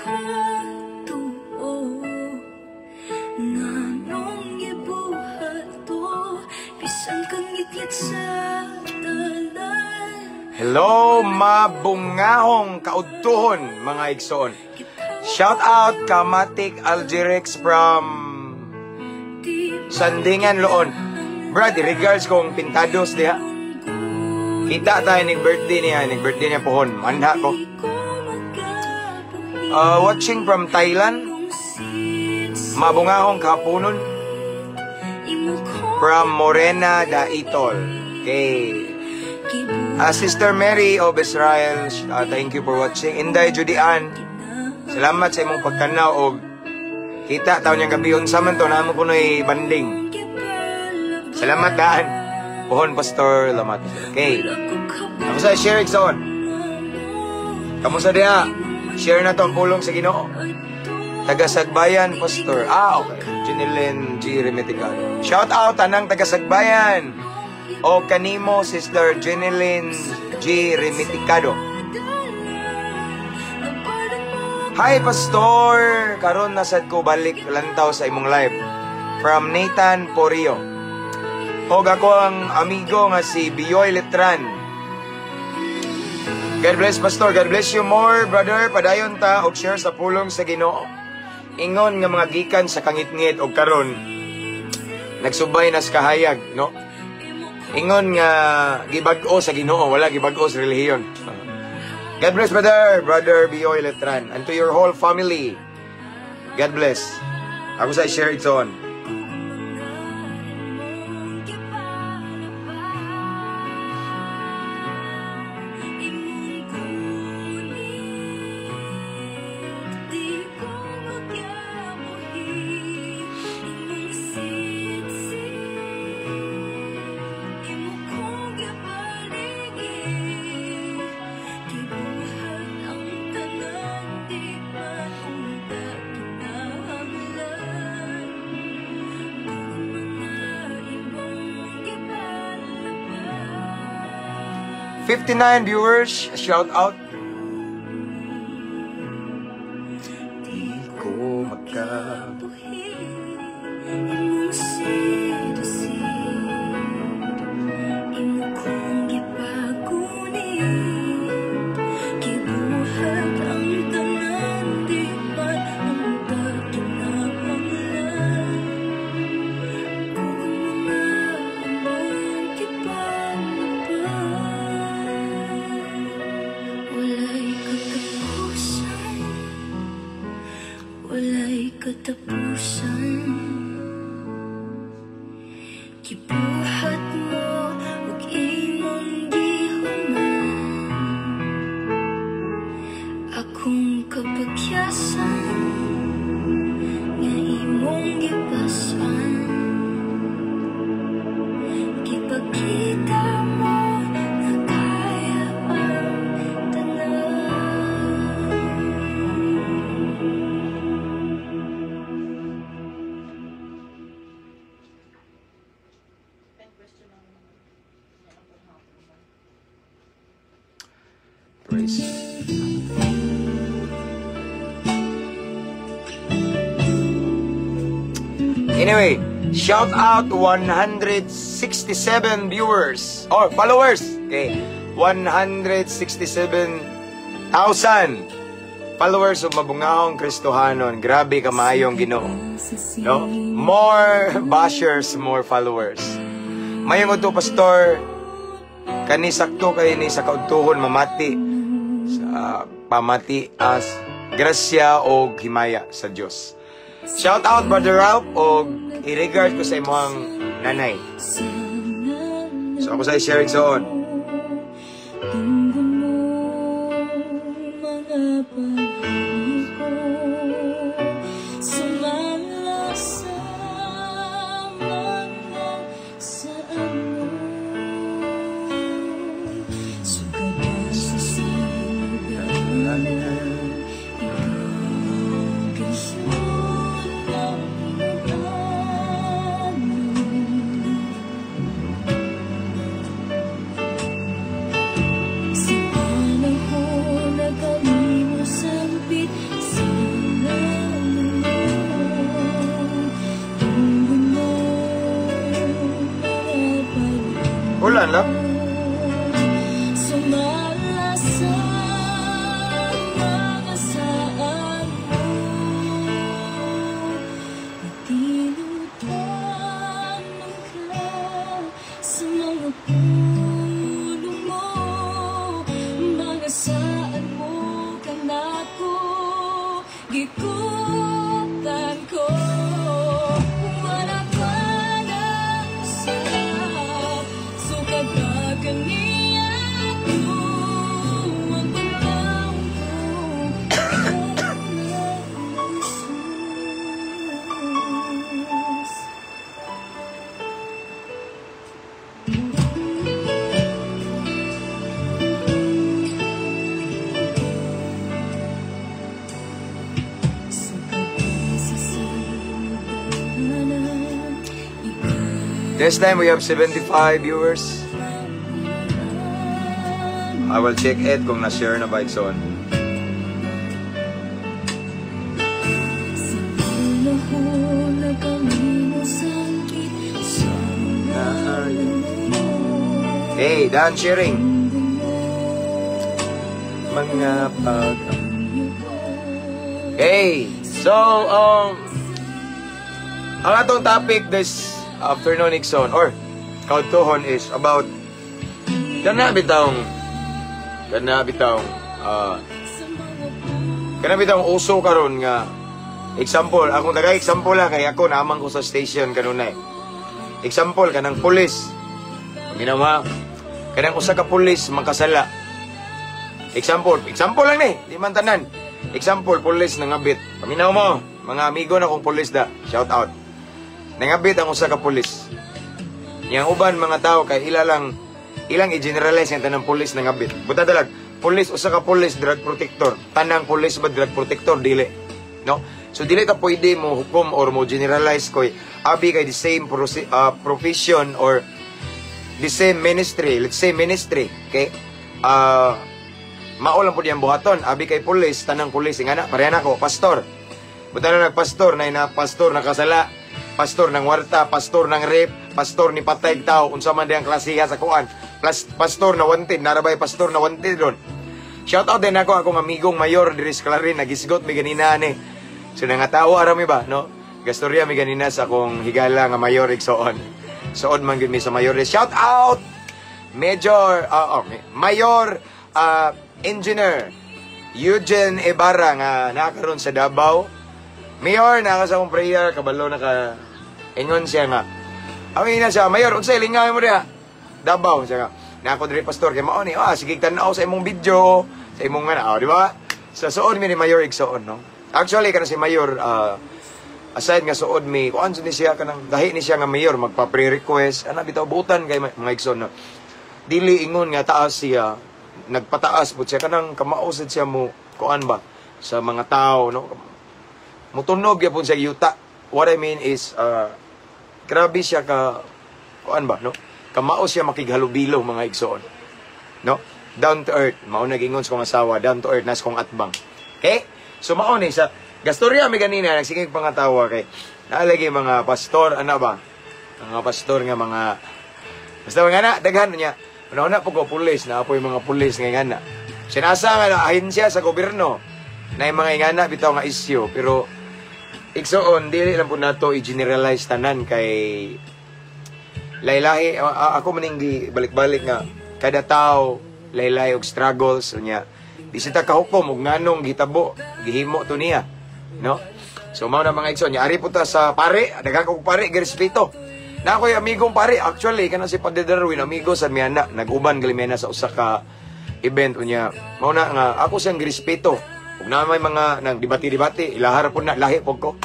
Katuo nganong gibuhat to bisan kang ngitngit sa talan. Hello, mabungahong kaudtuhon, mga igsoon. Shout out Kamatik Algerex from Sandingan, Loon. Brad, regards kong pintados diha. Kita tayo ning birthday niya, ning birthday niya pohon. Manha ko. Watching from Thailand. Mabungahong kapunon from Morena Daitol. Okay. Sister Mary of Israel, thank you for watching. Inday Judy Ann, salamat sa imong pagkanaw og kita taon niyang gabi unsa man to namo kunoy banding. Salamat daan. Pohon, Pastor Lamat. Okay. Ako sa share, igsoon. Kamusta diha? Share na to ang pulong sa Ginoo. Taga Sagbayan, Pastor. Ah, okay. Jeneline G. Remeticado. Shout out tanang taga Sagbayan. O kanimo, Sister Jeneline G. Remeticado. Hi, Pastor! Karon nasad ko balik lantaw sa imong live. From Nathan Porio. Og ako ang amigo nga si Bioy Letran. God bless, Pastor. God bless you more, brother. Padayon ta og share sa pulong sa Ginoo. Ingon nga mga gikan sa kangitngit og karon nagsubay na sa kahayag, no? Ingon nga gibag-o sa Ginoo, wala gibag-o sa relihiyon. God bless, brother, Brother Bioy Letran, and to your whole family. God bless. Ako sa share it on. Di ko magkabuhi imong sitsit imo kong gibaligi gibuhat ang tanan di man unta kinahanglan kung mga imong gipalabas. 59 viewers, shout out. Di ko magka Buhi imong sisid imo kong gipagunit gibuhat ang tanan di man unta kinahanglan kung mga imong gipalabas. Walay katapusan. Walay katapusan. Gibuhat mo ug imong gihuman akong kapagyasan nga imong gipasan. Gipakita mo na kaya ang tanan. Praise. Anyway, shout out 167 viewers or followers. Okay, 167,000 followers of Mabungahong Kristohanon. Grabe kamayong Ginoo. No? More bashers, more followers. Mayong udto, Pastor, kani sakto kay ni sa kaudtuhon mamati sa pamati as grasya o himaya sa Dios. Shout out, Brother Ralph, og i-regard ko sa imong nanay. So ako sa i-share it on. Linggo mo mga pag-ibig ko sumala sa mga sa ano sugatan sa sigalan ikaw gayon ang inagano. Bulan lang. Sumala sa mga saan mo. Natilutan man ka sa mga pulong mo. Mga saan mo kanako, gikutan ko. Wala pa na usap. Sukad pa kaniya ko ang pagkaon ko. Ikaw na, Jesus. Sukad sa sinugdanan, ikaw This time we have 75 viewers. I will check it kung na-share na ba, igsoon. Sa panahon na kami mosangkit sa ngalan mo. Hey, done sharing. Mga pag. Hey, so, ang atong topic this afternoon, igsoon, or kaudtohon, is about kana bitawng uso karon nga example, akong taga example lang kay ako naman ko sa station kanunay. Example kanang pulis. Ginawa kanang usa ka pulis makasala. Example, example lang ni, di man tanan. Example, pulis nangabit. Paminaw mo, mga amigo na kong pulis da, shout out. Nangabit ang usa ka pulis. Yang uban mga tao kay ila lang ilang i-generalize nga tanang pulis nangabit. Buta talag, pulis, usa ka pulis drug protector. Tanang pulis ba drug protector? Dili. No? So dili ta pwede mo hukom or mo generalize koy abi kay the same profession or the same ministry. Let's say ministry, okay? Mao lang pud iyang buhaton, abi kay pulis, tanang pulis ingana, pareha na ko, pastor. Buta na nagpastor na ina pastor nakasala, pastor ng warta, pastor ng rape, pastor ni patay tao, unsa man diyang klasiha sa kuan. Plus pastor na wanted, narabay pastor na wanted ron. Shout out din ako akong amigong mayor diri sa Clarin, nagisgot mi ganina ni. So nangatawa ra mi ba, no? Gastorya mi ganina sa akong higala nga mayor, igsoon. Sood man gyud mi sa mayor. Shout out Major oh, Mayor Engineer Eugene Ibarra nga nakaroon sa Davao. Mayor, naka sa akong prayer, kabalo na ka. Ingon siya nga. Ang ina siya, "Mayor, unsay lingaw mo diha?" "Davao," siya nga. "Na ako diri, pastor, kay mao ni, sige tan-aw sa imong video, sa imong nga, oh, di ba?" Sa suod mi ni Mayor, igsoon, no? Actually, kana si Mayor, aside nga suod mi, kuan ni siya kanang dahi ni siya nga mayor magpa pre-request, ana bitaw butan kay mga igsoon, no. Dili ingon nga taas siya, nagpataas pud siya, kanang kamao sad siya mo kuan ba sa mga tao, no? Mutunog gyapon siya yuta. What I mean is grabe siya ka kuan ba, no? Kamao siya makighalubilo, mga igsoon. No? Down to earth, mao nagingon sa kong asawa, down to earth nas kong atbang. Okay? So mao ni sa gastorya mi ganina, nagsigig pangatawa kay naalagi mga pastor ana ba? Mga pastor nga mga basta nga na daghan niya. Una-una po ko pulis, na apoy mga pulis nga ngana. Sinasa nga na ahensya sa gobyerno na yung mga ingana bitaw nga issue, pero igsoon dili lang po nato i-generalize tanan kay laylahi. Ako maning balik-balik nga kada tao laylay og struggles unya di sita kahukom og nganong gitabo gihimo to niya, no? So mao na, mga igsoon. Nya ari po ta sa pare, daghan kog pare girespeto na ako'y amigong pare. Actually, kana si Padre Darwin, amigo sa miyana, nag-uban gali miyana sa usa ka event. Unya mao na nga ako siyang girespeto ug na may mga nang debate-debate ilahar po na lahi po ko,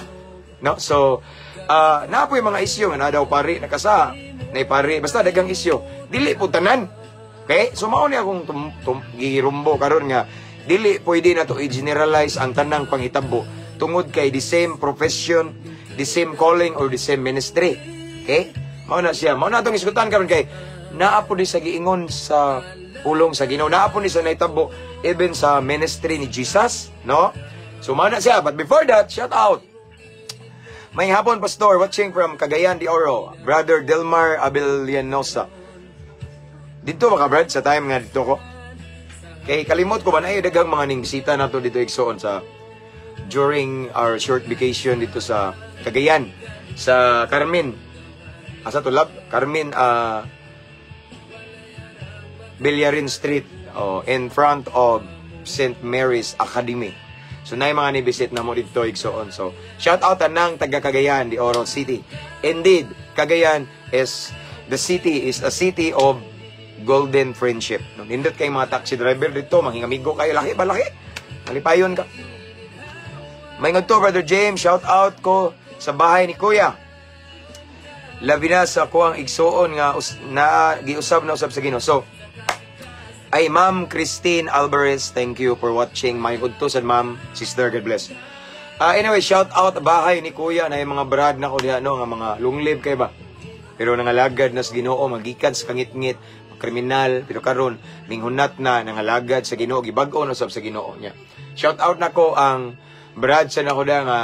no? So naa po yung mga isyu nga na daw pare nakasa na pare, basta daghang isyu, dili po tanan. Okay, so mao ni akong tum, tum, gihirumbo karon nga dili pwede na to i-generalize ang tanang panghitabo tungod kay the same profession, the same calling or the same ministry. Okay, mao na siya, mao na atong isgutan karon kay naa po ni sa giingon sa pulong sa Ginoo, naa po ni sa nahitabo even sa ministry ni Jesus, no? So mao na siya. But before that, shout out. May hapon, Pastor, watching from Cagayan de Oro, Brother Delmar Abelianosa. Dito ba ka, Brad, sa time nga dito ko? Kay kalimot ko ba na daghang mga ning bisita nato dito, igsoon, sa during our short vacation dito sa Cagayan, sa Carmen. Asa to, love? Carmen, Villarin Street, oh, in front of St. Mary's Academy. So, na mga ni-visit na mo dito, igsoon. So, shout out tanang taga Cagayan de Oro City. Indeed, Cagayan is the city is a city of golden friendship. No, nindot kay mga taxi driver dito, mangingamigo kayo, laki ba laki? Malipayon ka. May to, Brother James, shout out ko sa bahay ni Kuya. Labi na sa ako ang igsuon nga na giusab na usab sa Ginoo. So, ay Ma'am Christine Alvarez, thank you for watching. May udto sa ma'am, sister, God bless. Anyway, shout out bahay ni Kuya na yung mga brad na ko diha, no, nga mga lunglib kay ba. Pero nangalagad na sa Ginoo, magikan sa kangitngit, kriminal, pero karon minghunat na nangalagad sa Ginoo, gibag-o na usab sa Ginoo niya. Shout out nako ang Brad sa nako da nga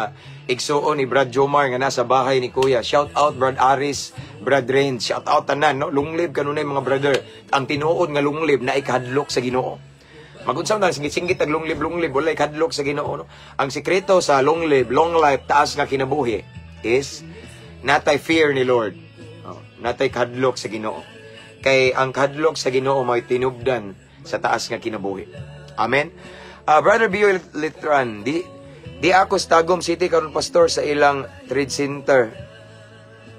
igsuon ni Brad Jomar nga nasa bahay ni Kuya. Shout out Brad Aris, Brad Rain, shout out tanan, no, lunglib kanunay mga brother. Ang tinuod nga lunglib na ikahadlok sa Ginoo. Magunsam na singit-singit ag lunglib-lunglib, walay kahadlok sa Ginoo, no. Ang sikreto sa lunglib, long life, taas nga kinabuhi is natay fear ni Lord. Oh, natay kahadlok sa Ginoo. Kay ang kahadlok sa Ginoo may tinubdan sa taas nga kinabuhi. Amen. Brother Bio Litran, di di ako sa Tagum City karon, pastor, sa ilang trade center.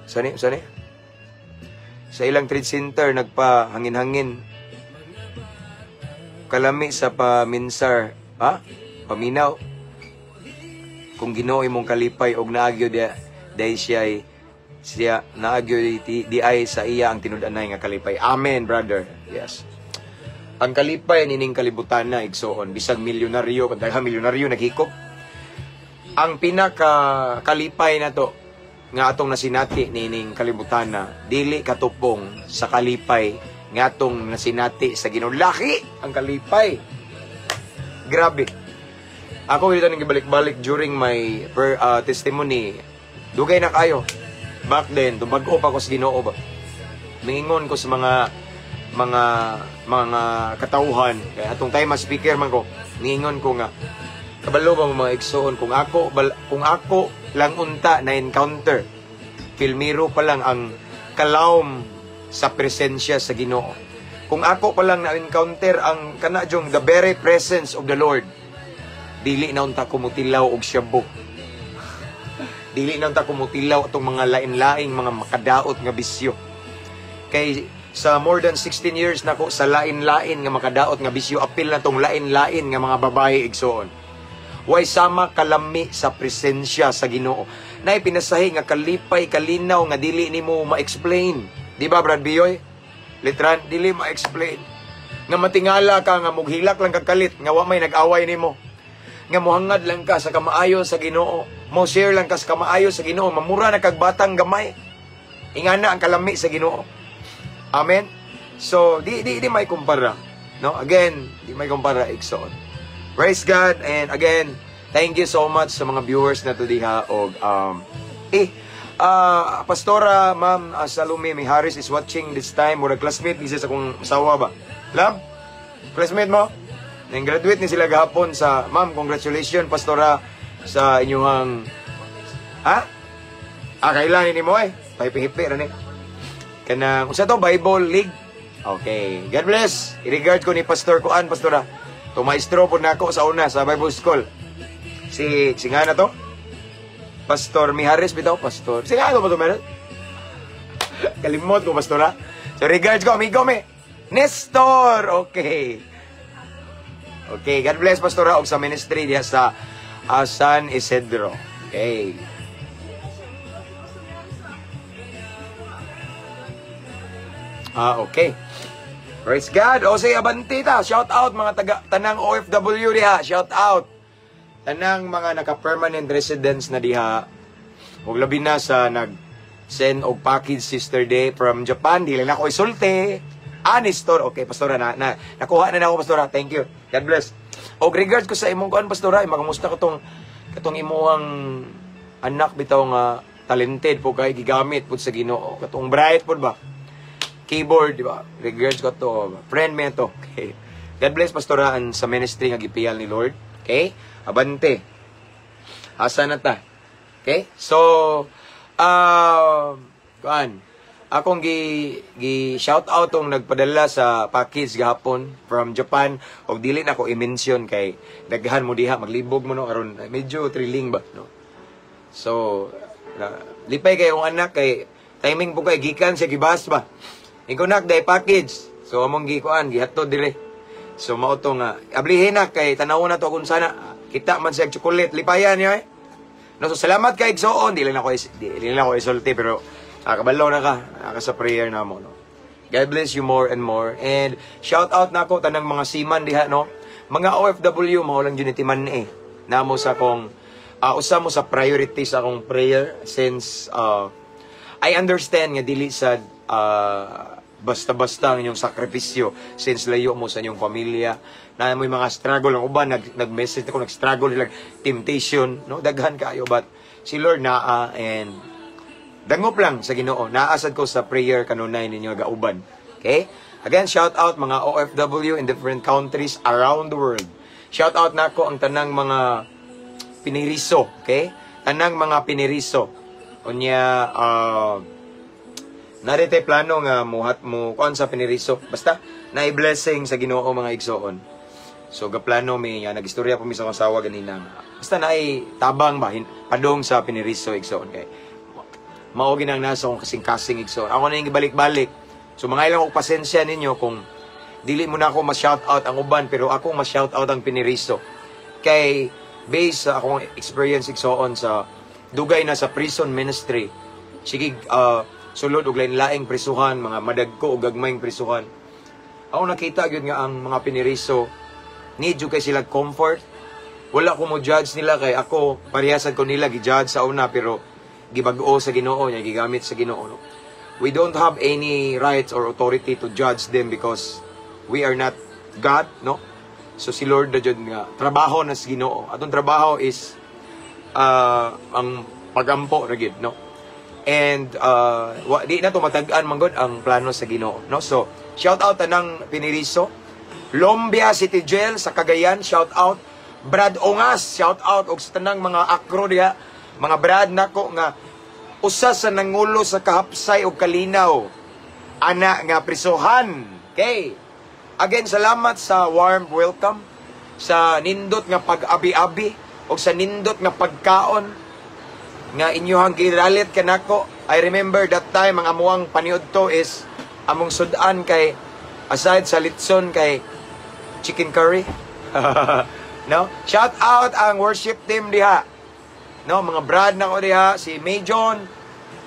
Sani, sani? Sa ilang trade center nagpa hangin-hangin. Kalami sa paminsar, ha? Paminaw. Kung Ginoo imong kalipay og naagyo di dahil siya siya naagyo di ay sa iya ang tinud-anay nga kalipay. Amen, brother. Yes. Ang kalipay nining kalibutan na, igsoon, bisag milyonaryo, kung daghang milyonaryo naghikop. Ang pinaka kalipay na to nga atong nasinati nining kalibutan na dili katupong sa kalipay nga atong nasinati sa Ginoo. Laki ang kalipay. Grabe. Ako dito nang gibalik-balik during my testimony. Dugay na kayo. Back then, bag-o pa ko sa Ginoo ba. Ningingon ko sa mga katauhan kay atong time mas speaker man ko. Ningingon ko nga, kabalo ba mo, mga igsoon, kung ako lang unta na encounter filmiro pa lang ang kalawom sa presensya sa Ginoo. Kung ako pa lang na encounter ang kana jong the very presence of the Lord, dili na unta ko mutilaw og shabu. Dili na unta ko mutilaw atong mga lain-laing mga makadaot nga bisyo. Kay sa more than 16 years nako sa lain-lain nga makadaot nga bisyo, apil na tong lain-lain nga mga babae, igsoon. Way sama kalami sa presensya sa Ginoo. Nay pinasahi nga kalipay, kalinaw nga dili nimo ma-explain. Di ba, Brad Biyoy? Litran, dili ma-explain. Nga matingala ka nga mughilak lang kag kalit nga wa may nag-away nimo. Nga muhangad lang ka sa kamaayo sa Ginoo. Mo share lang ka sa kamaayo sa Ginoo, mamura na kag batang gamay. Ingana ang kalami sa Ginoo. Amen. So di may kumpara. No? Again, di may kumpara, igsoon. Praise God and again, thank you so much sa mga viewers na to diha og Pastora Ma'am Salome May Harris is watching this time. Murag classmate ni siya sa akong asawa ba? Love? Classmate mo? Nang graduate ni sila gahapon sa Ma'am, congratulations, Pastora, sa inyong ha? Ah, kailan ni mo eh? Pahipi-hipi ra ni. Kanang unsa to, Bible League? Okay. God bless. I-regard ko ni Pastor Kuan, Pastora. To maestro po nako sa una sa Bible School. Si nga na to? Pastor Mihares bitaw, Pastor. Si nga to ba to meron? Kalimot ko, Pastora. So regards ko, amigo me. Nestor. Okay. Okay, God bless, Pastora, og sa ministry diha sa San Isidro. Okay. Ah, okay. Praise God. O say abanti ta. Shout out mga taga tanang OFW diha. Shout out. Tanang mga naka-permanent residents na diha. Ug labi na sa nag-send og package sister day from Japan. Dili na ako isulti. Ah, Nestor. Okay, Pastora, na nakuha na na ako, Pastora. Thank you. God bless. Og regards ko sa imong kuan, Pastora. Makamusta ko tong katong imuhang anak bitaw nga talented po kay gigamit pud sa Ginoo. Katong bright pud ba? Keyboard, di ba? Regards ko to. Friend me to. Okay. God bless, Pastora, and sa ministry nga gipiyal ni Lord. Okay? Abante. Asa na ta? Okay? So, kuan, akong gi shout out tong nagpadala sa package gahapon from Japan og dili na ko i-mention kay daghan mo diha, maglibog mo, no, aron medyo thrilling ba, no? So na, lipay kay akong anak kay timing po kay gikan siya gibas ba, ikaw nak day package, so among gikuan, gihatod dire. So mao to nga ablihin na kay tanaw na to kung sana kita man siya chocolate, lipayan niya eh, no? So salamat kay igsoon, dili lang ako isulti pero kabalo na ka, naka sa prayer na mo, no? God bless you more and more. And shout out na ako tanang mga seaman diha, no? Mga OFW, mao lang jud man eh. Namo sa akong usa mo sa priority sa akong prayer since I understand nga dili sa basta-basta ang inyong sakripisyo since layo mo sa inyong pamilya na mo mga struggle. Ang uban nag-message ako, nag-struggle sila, temptation, no? Daghan kaayo, but si Lord naa and dangop lang sa Ginoo. Naasad ko sa prayer kanunay ninyo gauban. Okay? Again, shout out mga OFW in different countries around the world. Shout out nako ang tanang mga piniriso, okay? Tanang mga piniriso. Unya narite plano nga muhat mo kuan sa piniriso. Basta na blessing sa Ginoo, mga igsoon. So gaplano mi nga nagistorya pa mi sa akong asawa ganina. Basta naay tabang ba padong sa piniriso, igsoon, kay mao ginang nasa akong kasing-kasing, igsoon. Ako na yung ibalik-balik. So mga ilang og pasensya ninyo kung dili mo na ako ma-shout out ang uban, pero ako ma-shout out ang piniriso. Kay based sa akong experience, igsoon, sa dugay na sa prison ministry. Sige, sulod og lain-laing prisuhan, mga madagko o gagmayng prisuhan. Ako nakita gyud nga ang mga piniriso need jud kay sila comfort. Wala ko mo judge nila kay ako parehasan ko nila gi-judge sa una, pero gibag-o sa Ginoo niya, gigamit sa Ginoo, no? We don't have any rights or authority to judge them because we are not God, no? So si Lord na jud nga trabaho na sa Ginoo. Atong trabaho is ang pagampo ra gid, no? And di na to matag-an man gud ang plano sa Ginoo, no? So shout out tanang piniriso. Lumbia City Jail sa Cagayan, shout out. Brad Ongas, shout out og sa tanang mga akro diha, mga brad nako nga usa sa nangulo sa kahapsay og kalinaw ana nga prisuhan. Okay. Again, salamat sa warm welcome, sa nindot nga pag-abi-abi og sa nindot nga pagkaon nga inyohang giralit kanako. I remember that time ang amuang paniudto is among sudan kay aside sa litson kay chicken curry. No? Shout out ang worship team diha. No, mga brad nako diha, si Majon.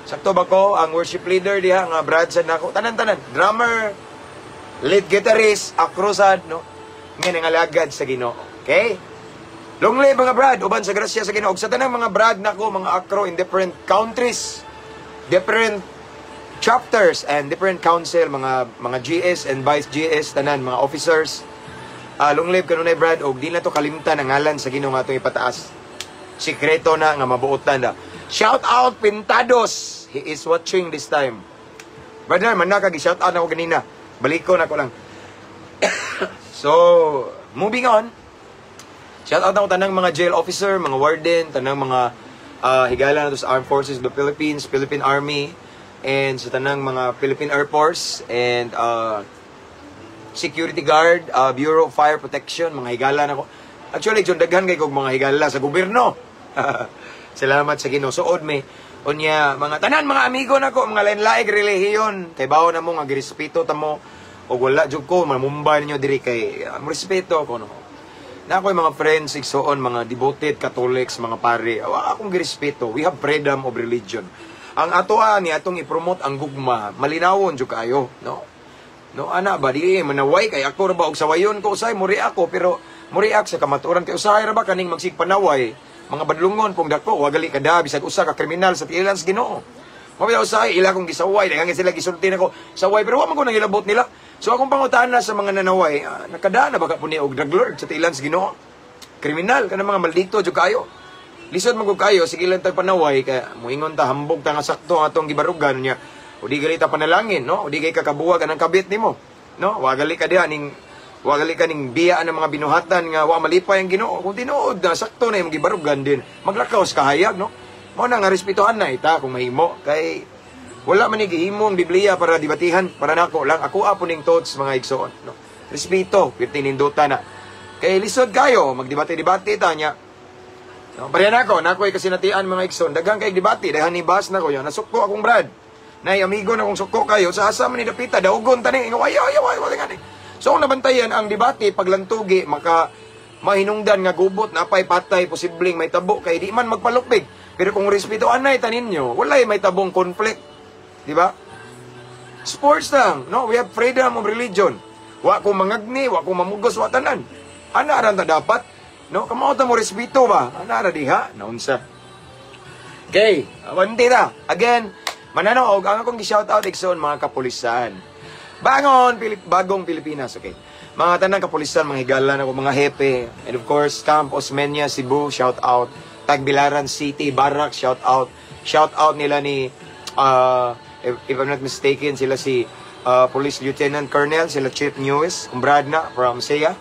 Sakto ba ko ang worship leader diha nga brad sa nako? Tanan-tanan, drummer, lead guitarist, akrosad, no? Nga nangalagad sa Ginoo. Okay? Long live mga brad, uban sa grasya sa Ginoo. Ug sa tanang mga brad nako, mga akro in different countries, different chapters and different council, mga GS and vice GS, tanan mga officers. Long live kanunay, brad, og di na to kalimtan ang ngalan sa Ginoo nga atong ipataas. Sikreto na nga mabuotan na. Shout out Pintados. He is watching this time. Brother, man ka shout out na ako ganina. Baliko na ko lang. So, moving on. Shout out na ko tanang mga jail officer, mga warden, tanang mga higala na to sa Armed Forces of the Philippines, Philippine Army, and sa tanang mga Philippine Air Force, and security guard, Bureau of Fire Protection, mga higala na ko. Actually, John, daghan kay kog mga higala sa gobyerno. Salamat sa Ginoo. Suod may unya mga tanan mga amigo nako, mga lain-laing relihiyon, kay bawo na mo nga girespeto ta mo og wala jud ko mamumbay ninyo diri kay respeto ko, no. Na ako'y mga friends igsoon, mga devoted Catholics, mga pare, wa akong girespeto. We have freedom of religion. Ang atoa ni atong i-promote ang gugma, malinawon jud kaayo, no? No, ana ba, di manaway kay ako ra ba og sawayon ko usay muri ako, pero muri-react sa kamatuoran kay usahay ra ba kaning magsigpanaway, mga badlungon pong dako, wa gali kada bisag usa ka kriminal sa tiilan sa Ginoo. Mao usahay ila kong gisaway, daghan sila gisulti nako saway, pero wa man ko nangilabot nila. So akong pangutana sa mga nanaway, nakadaan na ba ka puni og drug lord sa tiilan sa Ginoo? Kriminal kana mga maldito jud kayo. Lisod man gud kayo, sige lang tag panaway kay muingon ta, hambog ta nga sakto ang atong gibarugan niya. O di gali ta panalangin, no? O di kay kakabuwag anang kabit nimo. No? Wa gali ka diha ning wa gali ka ning biya ng mga binuhatan nga wa malipay ang Ginoo. Kung tinuod na sakto na imong gibarugan din, maglakaw sa kahayag, no? Mao na nga respetuhan na ita kung mahimo kay wala man ni gihimo ang Biblia para debatihan, para nako lang ako apo ning thoughts, mga igsoon, no? Respeto, pirti ninduta na. Kay lisod kayo magdebate-debate ta nya. No, pareha nako, nako ay kasinatian, mga igsoon, daghang kay debate, daghan ni bas nako yan, nasuko akong brad. Nay amigo na kung suko kayo sa asa man ni dapita daugon tani ingon ayaw ayaw ayaw nga ni. So kung nabantayan ang debate paglantugi maka mahinungdan nga gubot na apay patay posibleng may tabo kay di man magpalupig. Pero kung respeto anay tanin nyo, walay may tabong conflict. Di ba? Sports lang, no? We have freedom of religion. Wa ko mangagni, wa ko mamugos, wa tanan. Ana ra ta dapat, no? Kamao ta mo respeto ba? Ana ra diha, naunsa. Okay, awanti ta. Again, mananoog ang akong gi-shout out, igsoon, mga kapulisan. Bangon Bagong Pilipinas, okay. Mga tanang kapulisan, mga higalan ako, mga hepe, and of course, Camp Osmeña, Cebu, shout out. Tagbilaran City, Barrack, shout out. Shout out nila ni, if I'm not mistaken, sila si Police Lieutenant Colonel, sila Chief Newis, Umbrad na from SEA,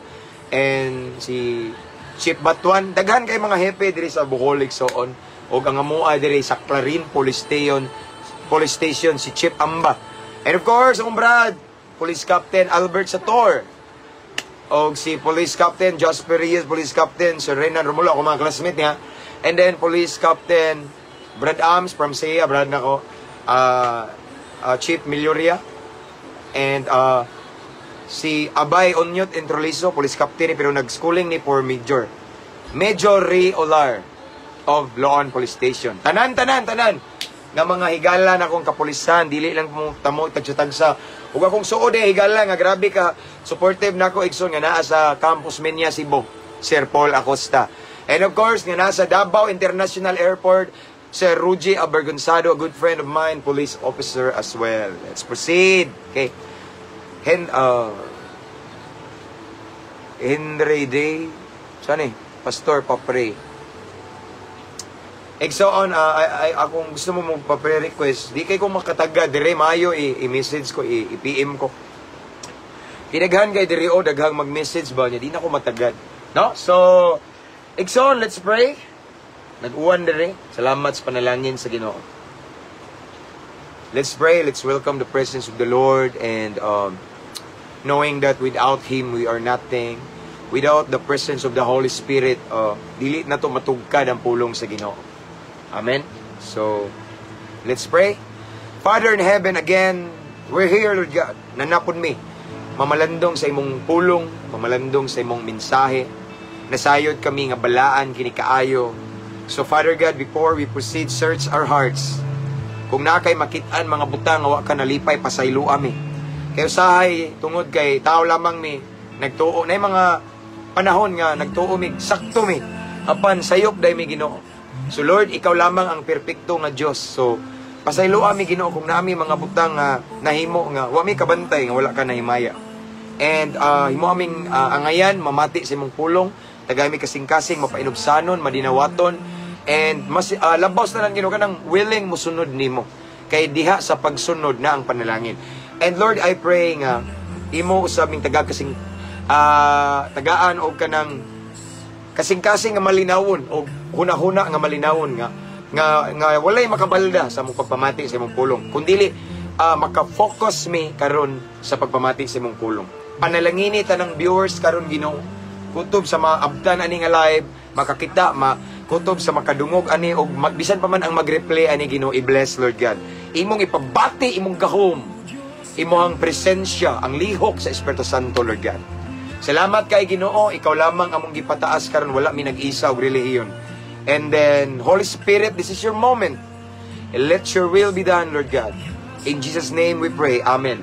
and si Chief Batuan. Daghan kay mga hepe diri sa Bohol, so on. Og ang amoa diri sa Clarin Police Station, si Chief Amba. And of course, ang Brad, Police Captain Albert Sator. Og si Police Captain Jasper Reyes, Police Captain Sir Renan Romulo, ako mga classmate niya. And then Police Captain Brad Ams from SEA, Brad nako, Chief Milloria. And si Abay Onyot Introliso, Police Captain ni, pero nag-schooling ni for Major. Major Ray Olar of Loon Police Station. Tanan, tanan, tanan nga mga higala na akong kapulisan, dili lang mo tamo tagsa-tagsa. Ug akong suod eh, higala nga grabe ka supportive nako, igsoon, nga naa sa Camp Osmeña Cebu, Sir Paul Acosta. And of course, nga nasa Davao International Airport, Sir Ruji Abergonzado, a good friend of mine, police officer as well. Let's proceed. Okay. Henry Day, saan eh? Pastor Papre. Igsoon, ay, akong gusto mo magpa-pre-request, di kay ko makataga, dire maayo i-message ko, i-PM ko. Kinaghan kay dire o daghang mag-message ba niya, di na ko matagad. No? So, igsoon, let's pray. Nag-uwan dire. Salamat sa panalangin sa Ginoo. Let's pray. Let's welcome the presence of the Lord and knowing that without Him, we are nothing. Without the presence of the Holy Spirit, dili na to matugkad ang pulong sa Ginoo. Amen. So, let's pray. Father in heaven, again, we're here, Lord God. Nanapon mi. Mamalandong sa imong pulong, mamalandong sa imong mensahe. Nasayod kami nga balaan kini kaayo. So, Father God, before we proceed, search our hearts. Kung naa kay makit-an mga butang nga wa ka nalipay, pasayloa mi. Kay usahay tungod kay tao lamang mi, nagtuo na mga panahon nga nagtuo mi, sakto mi. Apan sayop day mi, Ginoo. So Lord, ikaw lamang ang perpekto nga Dios. So pasayloa mi, Ginoo, kung nami mga butang nga nahimo nga wa mi kabantay nga wala ka nahimaya. And himo aming angayan mamati sa imong pulong, tagay mi kasing-kasing mapainubsanon, madinawaton and mas labaw na lang, Ginoo, kanang willing mosunod nimo. Kay diha sa pagsunod na ang panalangin. And Lord, I pray nga imo usab ming taga kasing tagaan og kanang kasing-kasing nga malinawon o huna-huna nga malinawon nga walay makabalda sa imong pagpamati sa imong pulong kundili maka-focus mi karon sa pagpamati sa imong pulong. Panalangini tanang viewers karon, Ginoo, kutob sa maabtan ani nga live, makakita, ma kutob sa makadungog ani og magbisan pa man ang mag-replay ani, Ginoo, i-bless, Lord God. Imong ipabati imong gahom, imong presensya, ang lihok sa Espiritu Santo, Lord God. Salamat kay Ginoo, ikaw lamang among gipataas karon, wala mi nag-isa og relihiyon. And then, Holy Spirit, this is your moment. Let your will be done, Lord God. In Jesus' name we pray. Amen.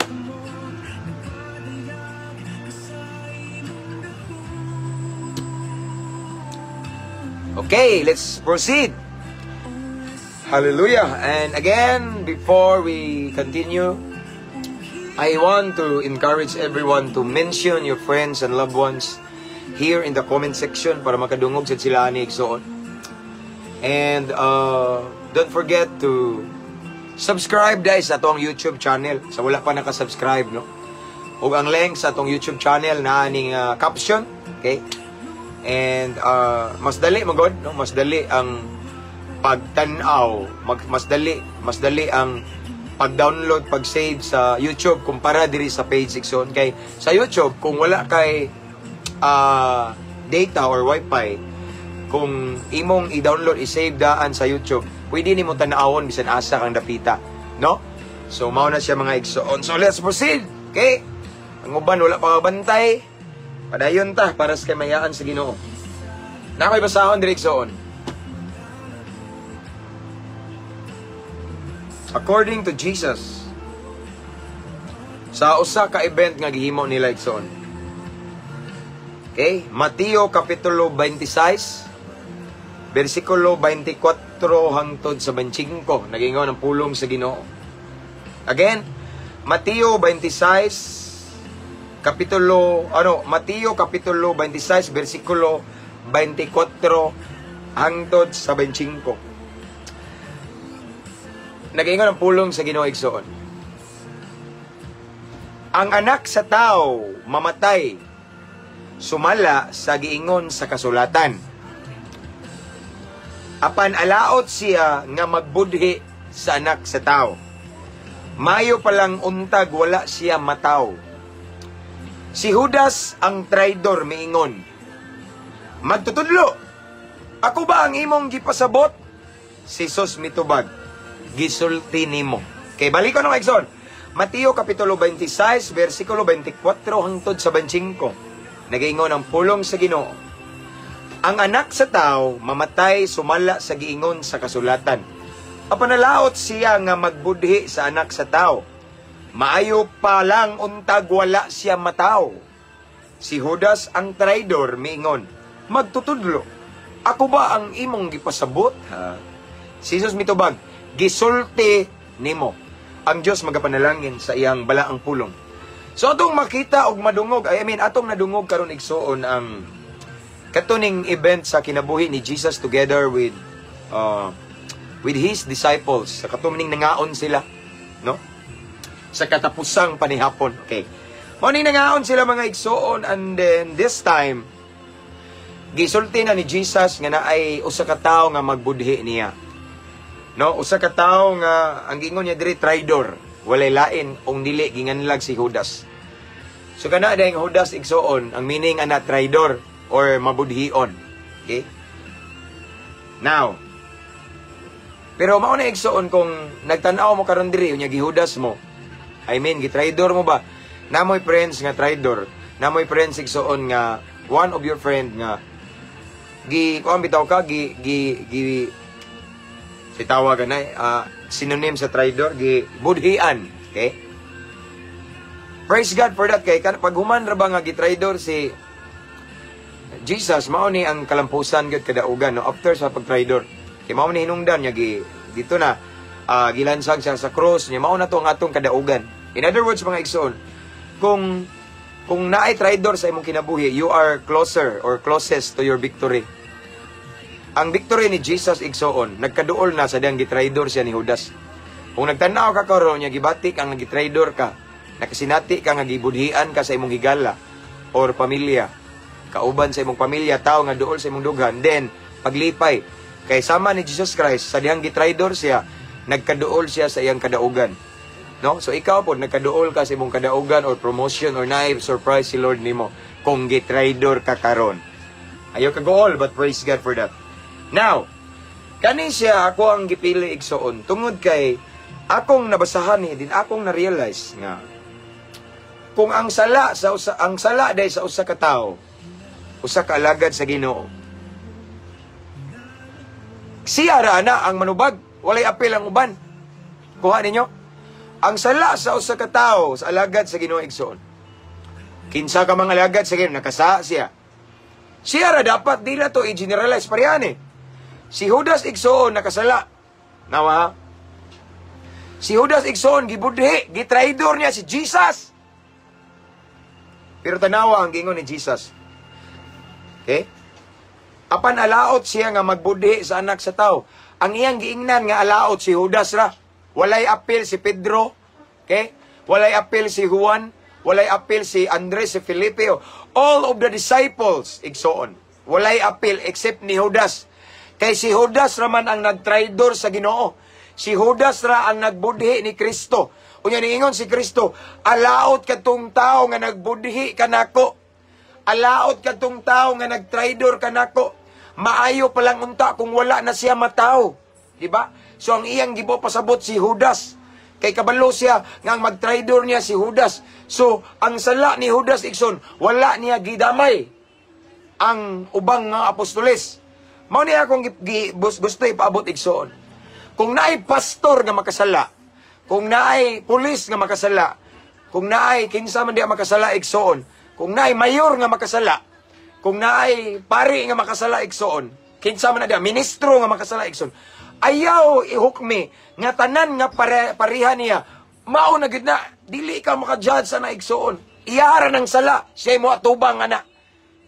Okay, let's proceed. Hallelujah. And again, before we continue, I want to encourage everyone to mention your friends and loved ones here in the comment section para makadungog sa sila ani, igsoon. And don't forget to Subscribe guys sa atong YouTube channel sa wala pa naka-subscribe, no? Ug ang link sa atong YouTube channel na aning caption, okay? And mas dali magod, no? Mas dali ang pagtan-aw, mas dali ang pag-download, pag-save sa YouTube kumpara diri sa page, igsoon, kay sa YouTube, kung wala kay data or wifi, kung imong i-download, i-save daan sa YouTube, pwede nimo tan-awon bisan asa kang dapita, no? So mao na siya, mga igsoon. So let's proceed. Okay? Ang uban wala pa kabantay. Padayon ta para sa kamayaan sa Ginoo. Na ako'y basahon diri, igsoon. According to Jesus, sa usa ka event nga gihimo nila, igsoon. Okay? Mateo kapitulo 26 versikulo 24 hangtod sa 25, nagingon ang pulong sa Ginoo. Again, Mateo 26 kapitulo ano, Mateo kapitulo 26 versikulo 24 hangtod sa 25. Nagaingon ang pulong sa Ginoo, igsoon. Ang Anak sa Tao mamatay sumala sa giingon sa kasulatan. Apan alaot siya nga magbudhi sa Anak sa Tao. Mayo palang untag wala siya mataw. Si Judas ang traidor miingon, "Magtutudlo, ako ba ang imong gipasabot?" Si Jesus mitubag, "Gisulti nimo." Okay, balik ko ng igsoon. Mateo kapitulo 26, versikulo 24 hangtod sa 25. Nagaingon ang pulong sa Ginoo. Ang Anak sa Tao mamatay sumala sa giingon sa kasulatan. Apan nalaot siya nga magbudhi sa Anak sa Tao. Maayo pa lang untag wala siya mataw. Si Judas ang traidor miingon, "Magtutudlo, ako ba ang imong gipasabot?" Ha? Si Jesus mitubag, "Gisulti nimo." Ang Dios magapanalangin sa iyang balaang pulong. So atong makita og madungog, I mean, atong nadungog karon, igsoon, ang katuning event sa kinabuhi ni Jesus together with his disciples sa katuning nangaon sila, no? Sa katapusang panihapon. Okay. Mao ning nangaon sila, mga igsoon, and then this time gisulti na ni Jesus nga naay usa ka tawo nga magbudhi niya. No, usa ka tawo nga ang giingon niya diri traidor, walay lain ong dili ginganlag si Judas. So kana dayong Judas, igsoon, ang meaning ana traidor or mabudhion. Okay? Now, pero mao na, igsoon, kung nagtan-aw mo karon diri unya gihudas mo. I mean, gitraidor mo ba? Namoy friends nga traidor. Namoy friends, igsoon, nga one of your friend nga gi kuan bitaw ka gi gi gi si tawag na synonym sa traidor, gi budhian. Okay? Praise God for that, kay kan pag human ra ba nga gitraidor si Jesus, mao ni ang kalampusan gyud, kadaugan, no, after sa pagtraidor. Kay mao ni hinungdan niya gi dito na gilansang siya sa cross niya, mao na to ang atong kadaugan. In other words, mga igsoon, kung naay traidor sa imong kinabuhi, you are closer or closest to your victory. Ang victory ni Jesus, igsoon, nagkaduol na sa diyang gitraidor siya ni Judas. Kung nagtanaw ka karon niya gibati kang gitraidor ka, nakasinati ka nga gibudhian ka sa imong higala or pamilya, kauban sa imong pamilya, tao nga duol sa imong dughan, then paglipay kay sama ni Jesus Christ, sa dihang gitraidor siya, nagkaduol siya sa iyang kadaugan. No? So ikaw po, nagkaduol ka sa imong kadaugan or promotion or naay surprise si Lord nimo kung gitraidor ka karon. Ayaw ka gool, but praise God for that. Now, kani siya ako ang gipili, igsoon, tungod kay akong nabasahan ni din akong na-realize nga kung ang sala sa usa, ang sala day sa usa ka tawo, usa ka alagad sa Ginoo, siya ra na ang manubag, walay apil ang uban. Kuha ninyo? Ang sala sa usa ka tawo, sa alagad sa Ginoo, igsoon. Kinsa ka mga alagad sa Ginoo, nakasa siya. Siya ra dapat, di na to i-generalize parehan eh. Si Judas, igsoon, nakasala. Nawa ha? Si Judas, igsoon, gibudhi, gitraidor niya si Jesus. Pero tanawa ang gingon ni Jesus. Okay? Apan alaot siya nga magbudhi sa Anak sa Tao. Ang iyang giingnan nga alaot si Judas ra. Walay apil si Pedro, okay? Walay apil si Juan, walay apil si Andres, si Felipe, all of the disciples, igsoon. Walay apil except ni Judas. Kay si Judas raman ang nagtraidor sa Ginoo. Si Judas ra ang nagbudhi ni Kristo. Unya niingon si Kristo, "Alaot kadtong tao nga nagbudhi kanako. Alaot kadtong tao nga nagtraidor kanako. Maayo pa lang unta kung wala na siya matawo." Di ba? So ang iyang gibo pasabot si Judas. Kay kabalo siya nga ang magtraidor niya si Judas. So ang sala ni Judas, igsoon, wala niya gidamay ang ubang nga apostoles. Mao ni akong gusto ipaabot, igsoon. Kung naay pastor nga makasala, kung naay pulis nga makasala, kung naay kinsa man diha makasala, igsoon, kung naay mayor nga makasala, kung naay pari nga makasala, igsoon, kinsa man na diha, ministro nga makasala, igsoon, ayaw ihukmi nga tanan nga pariha niya mao na gid na. Dili ka maka-judge sa na, igsoon. Iyara ng sala, siya mo atubang ana.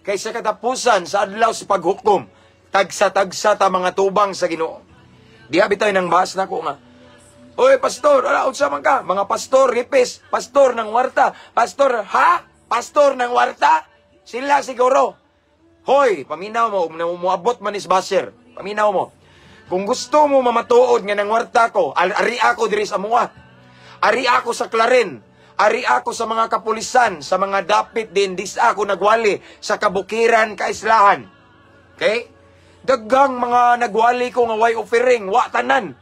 Kay sa katapusan, sa adlaw sa paghukom, tagsa-tagsa ta mga tubang sa Ginoo. Diha bitaw nang bahas nako nga, "Oy, pastor, ala, unsa man ka? Mga pastor, ripis, pastor ng warta, pastor, ha? Pastor ng warta? Sila siguro." Hoy, paminaw mo, muabot man is basher. Paminaw mo. Kung gusto mo mamatuod nga nang warta ko, ari ako diri sa mua. Ari ako sa Clarin. Ari ako sa mga kapulisan, sa mga dapit din, dis ako nagwali sa kabukiran, kaislahan. Okay? Daghang mga nagwali ko nga way offering, wa tanan.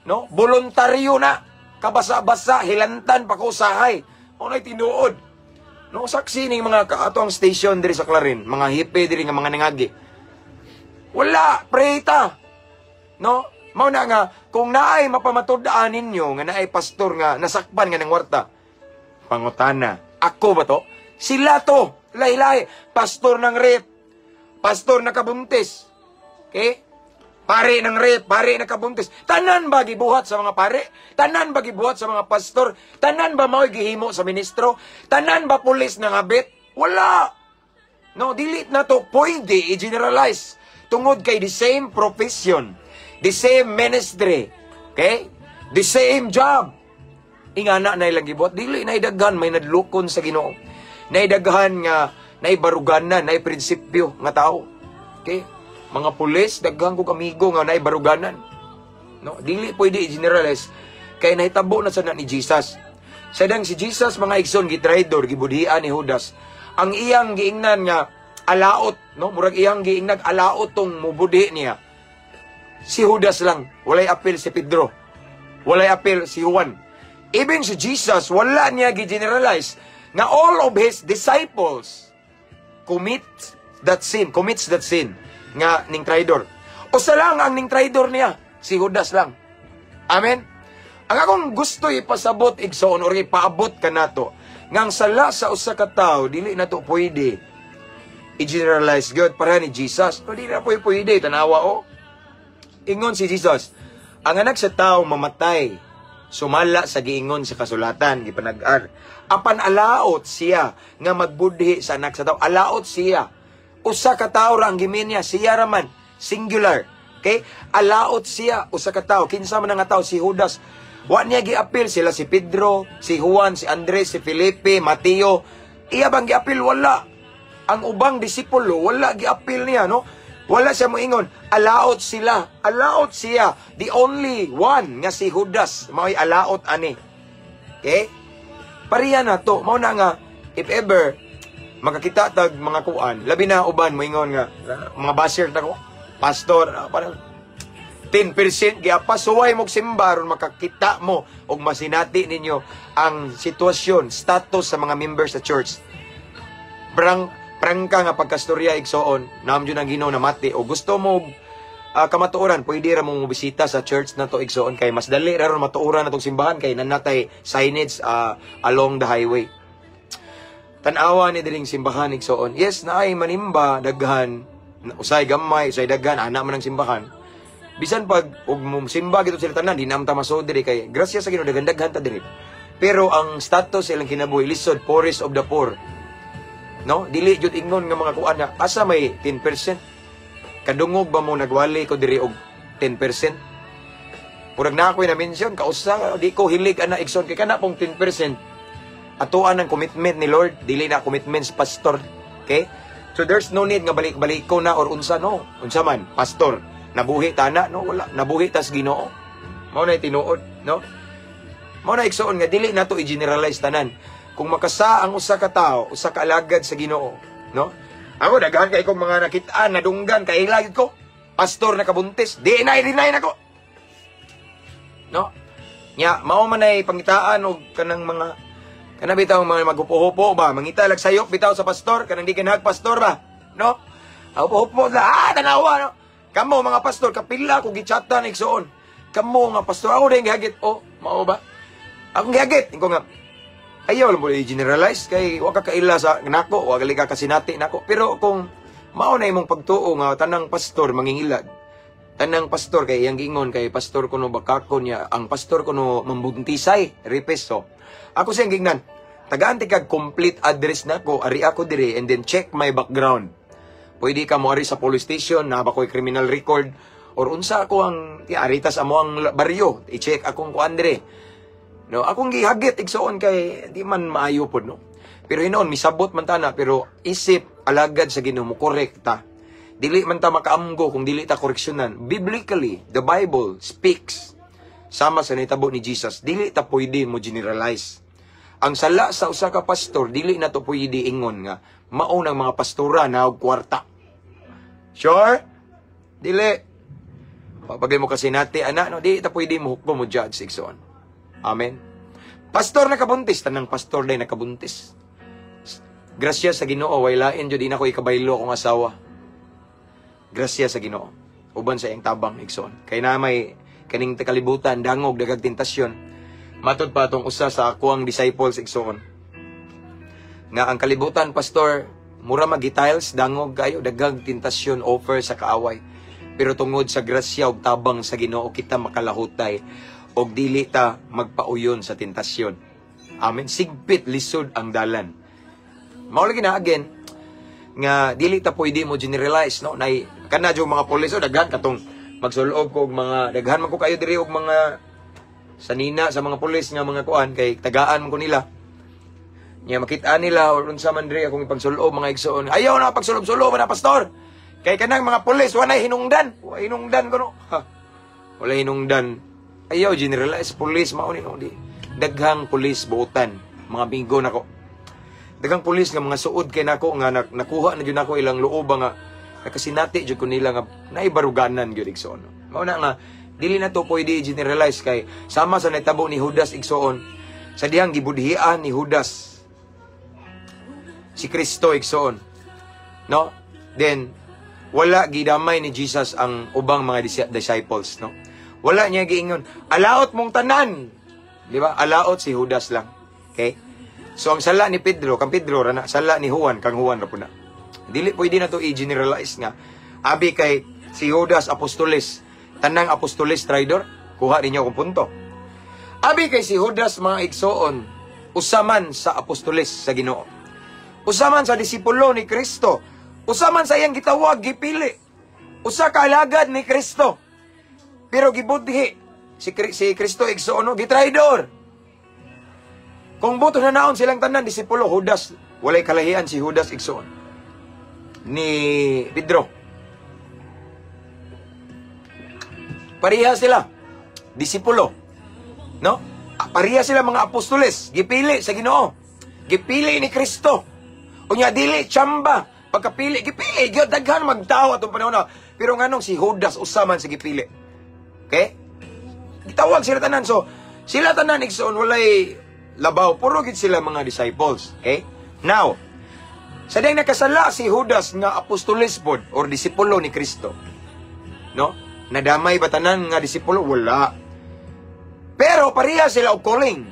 No? Voluntaryo na. Kabasa-basa, hilantan pa ko sahay. Mao na'y tinuod. No, saksi ning mga kaato ang station diri sa Clarin, mga hipe diri nga mga nangagi. Wala, preta. No? Mao na nga kung naay mapamatud-an ninyo nga naay pastor nga nasakpan nga ng warta, pangutana, ako ba to? Sila to, lahi-lahi. Pastor ng rape, pastor na kabuntis. Okay? Pare ng rape, pare na kabuntis. Tanan ba gibuhat sa mga pare? Tanan ba gibuhat sa mga pastor? Tanan ba mao'y gihimo sa ministro? Tanan ba pulis ng habit? Wala. No, dili na to pwede i-generalize. Tungod kay the same profession, the same ministry, okay? The same job. Ingana na ilang gibuhat. Dili na daghan may nadlukon sa Ginoo. Naidaghan nga naibaruganan, naiprinsipyo nga tao. Okay? Mga pulis, daghan kog amigo nga naibaruganan. No, dili pwede i-generalize kay nahitabo na sa na ni Jesus. Sadang si Jesus, mga igsoon, gitraidor, gibudhian ni Judas. Ang iyang giingnan nga alaot, no? Murag iyang giingnan alaot tong mubudhi niya. Si Judas lang, walay apil si Pedro. Walay apil si Juan. Even si Jesus, wala niya gi-generalize nga all of his disciples commit that sin, commits that sin nga ning traidor. Usa lang ang ning traidor niya, si Judas lang. Amen? Ang akong gusto ipasabot, igsoon, or ipaabot kanato, nga ang sala sa usa ka tawo dili na to pwede i-generalize God para ni Jesus. No, dili na po pwede tanawa o. Ingon si Jesus, "Ang Anak sa Tao mamatay sumala sa giingon sa kasulatan," gipanag-an. "Apan alaot siya nga magbudhi sa Anak sa Tao." Alaot siya. Usa ka tawo ra ang gimin niya, siya ra man, singular. Okay? Alaot siya, usa ka tawo. Kinsa man nga tawo? Si Judas. Wa niya giapil sila si Pedro, si Juan, si Andres, si Felipe, Mateo. Iya bang giapil? Wala. Ang ubang disipulo, wala giapil niya, no? Wala siya moingon, alaot sila. Alaot siya. The only one nga si Judas, mao'y alaot ani. Okay? Pareha na to. Mao na nga, if ever, makakita tag mga kuan, labi na uban moingon nga, mga basher ta ko, pastor, parang 10% giapa, suway mo simba ron makakita mo og masinati ninyo ang sitwasyon, status sa mga members sa church. Prang prangka nga pagkastorya, igsoon, naam jud ang Ginoo namati o gusto mo kamatuoran, pwede ra mo bisita sa church na to, igsoon, kay mas dali ra ron matuoran natong simbahan kay nanatay signage along the highway. Tan-awa ni diring simbahan, igsoon. Yes, naay manimba daghan, usay gamay, usay daghan, ana man ang simbahan. Bisan pag og mo simba gito sila tanan, di na ta masud diri kay grasya sa Ginoo daghan-daghan ta diri. Pero ang status ilang kinabuhi lisod, poorest of the poor. No? Dili jud ingon nga mga kuan na asa may 10%. Kadungog ba mo nagwali ko diri og 10%? Murag na ako'y na-mention, kausa, di ko hilig ana, igsoon, kay kana pong 10%, atuan ang commitment ni Lord, dili na commitment sa pastor. Okay? So there's no need nga balik-balik ko na or unsa, no. Unsa man, pastor, nabuhi ta na, no, wala, nabuhi tas Ginoo. Mao na tinuod, no? Mao na, igsoon, nga dili nato i-generalize tanan. Kung makasa ang usa ka tawo, usa ka alagad sa Ginoo, no? Ako daghan kay kong mga nakitaan, nadunggan kay lagi ko. Pastor nakabuntis, di na i-deny nako. No? Nya, mao man ay pangitaan og kanang mga kana bitaw mga maghupo-hupo ba, mangita lag sayop bitaw sa pastor, kanang di kanahag pastor ba, no? Hupo-hupo la, tanawa, no? Kamo mga pastor, kapila ko gichatan, igsoon. Kamo nga pastor, ako din gihagit, oh, mao ba? Akong gihagit, ingon nga, ayaw lang mo i-generalize kay wa ka kaila sa nako, wa gali ka kasinati nako. Pero kung mao na imong pagtuo nga tanang pastor mangingilad, tanang pastor kay iyang giingon kay pastor kuno bakako niya, ang pastor kuno mambuntisay, ripeso. Ako siyang gingnan, tagaan ti kag complete address nako, ari ako dire, and then check my background. Pwede ka mo ari sa police station, naa ba ko'y criminal record, or unsa ako ang aritas amo ang baryo, i-check akong kuan dire. No, akong gihagit, igsoon, kay di man maayo pod, no. Pero hinoon misabot man tana, pero isip alagad sa Ginoo mo korekta. Dili man ta makaamgo kung dili ta koreksyonan. Biblically, the Bible speaks sama sa nitabo ni Jesus. Dili ta pwede mo generalize. Ang sala sa usa ka pastor, dili na to pwede ingon nga mao ng mga pastora na og kwarta. Sure? Dili. Pagay mo kasi nati ana, no, di ta pwede mo hukom, mo judge, igsoon. Amen. Pastor nakabuntis, tanang pastor day nakabuntis. Grasya sa Ginoo, way lain jud ina ko ikabaylo akong asawa. Grasya sa Ginoo. Uban sa iyang tabang, igsoon. Kay na may kaning kalibutan dangog dagag tentasyon. Matod pa atong usa sa ako ang disciples, igsoon. Nga ang kalibutan, pastor, mura magi-tiles, dangog kayo, dagag tentasyon, offer sa kaaway. Pero tungod sa grasya ug tabang sa Ginoo kita makalahutay og dili ta magpauyon sa tentasyon. Amen. Sigpit lisod ang dalan. Mao lagi na again nga dili ta pwede mo generalize, no, nay kana jud mga pulis o daghan katong magsulob ko og mga daghan man ko kayo diri og mga sanina sa mga pulis nga mga kuan kay tagaan man ko nila. Nya makita nila or unsa man diri akong ipagsulob, mga igsoon. Ayaw na pagsulob-sulob na, pastor. Kay kanang mga pulis walay hinungdan. Walay hinungdan kuno. Ha. Walay hinungdan. Ayaw generalize pulis mao ni, no, di. Daghang pulis buotan, mga bigo nako. Daghang pulis nga mga suod kay nako nga nakuha na jud nako ilang loob nga nakasinati jud ko nila nga naibaruganan gyud, igsoon. Mao na nga dili na to pwede i-generalize kay sama sa nahitabo ni Judas, igsoon, sa dihang gibudhian ni Judas si Kristo, igsoon. No? Then wala gidamay ni Jesus ang ubang mga disciples, no? Wala niya giingon, "Alaot mong tanan." Di ba? Alaot si Judas lang. Okay? So ang sala ni Pedro, kang Pedro ra na, sala ni Juan, kang Juan ra po na. Dili pwede na to i-generalize nga abi kay si Judas apostoles, tanang apostoles traidor, kuha ninyo akong punto. Abi kay si Judas, mga igsoon, usaman sa apostoles sa Ginoo. Usaman sa disipulo ni Kristo. Usaman sa iyang gitawag, gipili. Usa ka alagad ni Kristo. Pero gibudhi si Kristo, igsoon, no, gitraidor. Kung buto na naon silang tanan disipulo, Judas, walay kalahian si Judas, igsoon, ni Pedro. Pareha sila disipulo. No? Pareha sila mga apostoles, gipili sa Ginoo. Gipili ni Kristo. Unya dili chamba pagkapili, gipili gyud daghan magtawo atong panahon na. Pero nganong si Judas usa man sa gipili? Okay? Gitawag sila tanan. So, sila tanan, igsoon, walay labaw. Puro gid sila mga disciples. Okay? Now, sa diyang nakasala si Judas nga apostoles pod or disipulo ni Kristo. No? Nadamay ba tanan nga disipulo? Wala. Pero pareha sila og calling.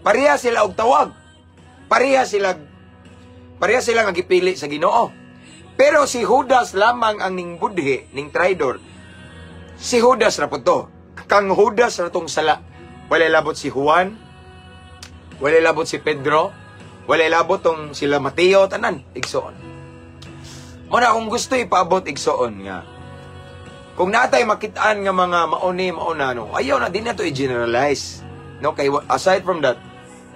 Pareha sila og tawag. Pareha sila nga gipili sa Ginoo. Pero si Judas lamang ang ning budhi, ning traidor. Si Judas ra po to. Kang Judas ra tong sala. Wala labot si Juan, wala labot si Pedro, wala labot tong sila Mateo, tanan, igsoon. Muna akong gusto ipaabot, igsoon, nga. Kung natay makitaan nga mga mauni mauna, no, ayaw na din nato i-generalize. No, kay aside from that,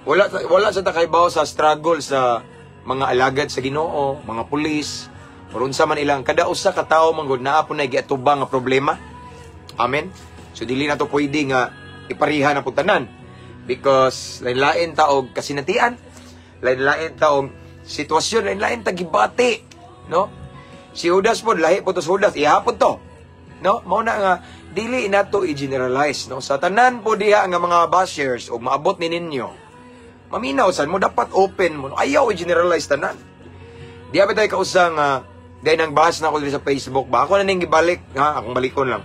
wala wala sa ta kaybaw sa struggle sa mga alagad sa Ginoo, mga pulis, or unsa man ilang kada usa ka tawo man gud naa po na giatubang nga problema. Amen. So dili na to pwede nga ipariha na pud tanan because lain-lain ta og kasinatian, lain-lain ta og sitwasyon, lain-lain ta gibati, no? Si Judas pod, lahi po to sa Judas, ihapon to. No? Mao na nga dili nato i-generalize, no? Sa tanan po diha nga mga bashers og maabot ni ninyo. Maminaw sad mo, dapat open mo. No? Ayaw i-generalize tanan. Di ba tayo kausa nga dahil nang bash na ako diri sa Facebook ba? Ako na ning gibalik, ha, akong balikon lang.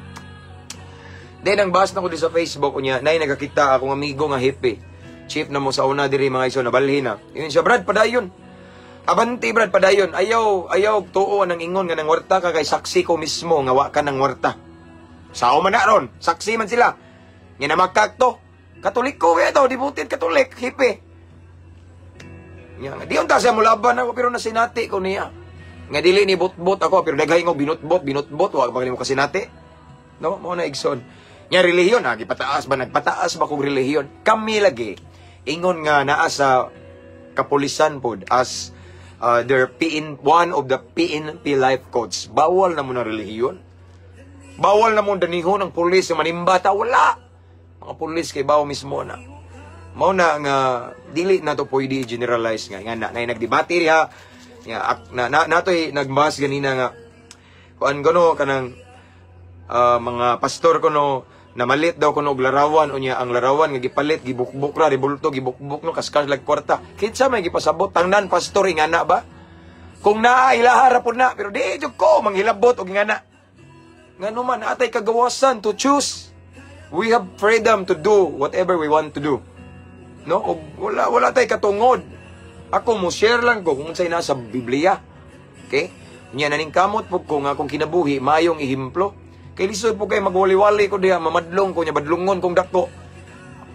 Dahil nang bash na ko diri sa Facebook unya, nay nagakita akong amigo nga hippie. Chief na mo sa una diri, mga iso, nabalhin na. Yun siya, "Brad, padayon. Abanti, Brad, padayon. Ayaw, ayaw tuo nang ingon nga nangwarta ka kay saksi ko mismo nga wa ka nangwarta." Sao man na ron, saksi man sila. Nga namakak to. Katoliko eh to, devoted Katolik, hippie. Nga, di unta siya mulaban ako pero nasinati ko niya. Nga dili ni bot-bot ako pero daghay ngo binutbot, binutbot wa pa nimo kasinati. No, mo na, igsoon. Nga relihiyon, ha, gipataas ba, nagpataas ba kog relihiyon? Kami lagi ingon nga naa sa kapulisan pod as their PN, one of the PNP life coach. Bawal na mo na relihiyon. Bawal na mo danihon ang pulis nga manimbata, wala. Mga pulis kay bawo mismo na. Mao na nga dili na to pwede i-generalize nga nga na, na nagdebate diha nga na natoy nagbas ganina nga kuan kuno kanang mga pastor kuno namalit daw kuno og larawan, unya ang larawan nga gipalit gibukbuk ra, rebulto, gibukbuk, no, kaskas lag kwarta. Kinsa may gipasabot? Tangnan pastor ingana ba? Kung naa ilaha ra pud na, pero di jud ko manghilabot og ingana. Ngano man atay kagawasan to choose. We have freedom to do whatever we want to do, no? Og wala wala tay katungod. Ako mo share lang ko kung unsay nasa Biblia. Okay? Nya naningkamot pud ko nga akong kinabuhi maayong ehemplo. Kay lisod po kay magwali-wali ko diha, mamadlong ko nya badlungon kong dako.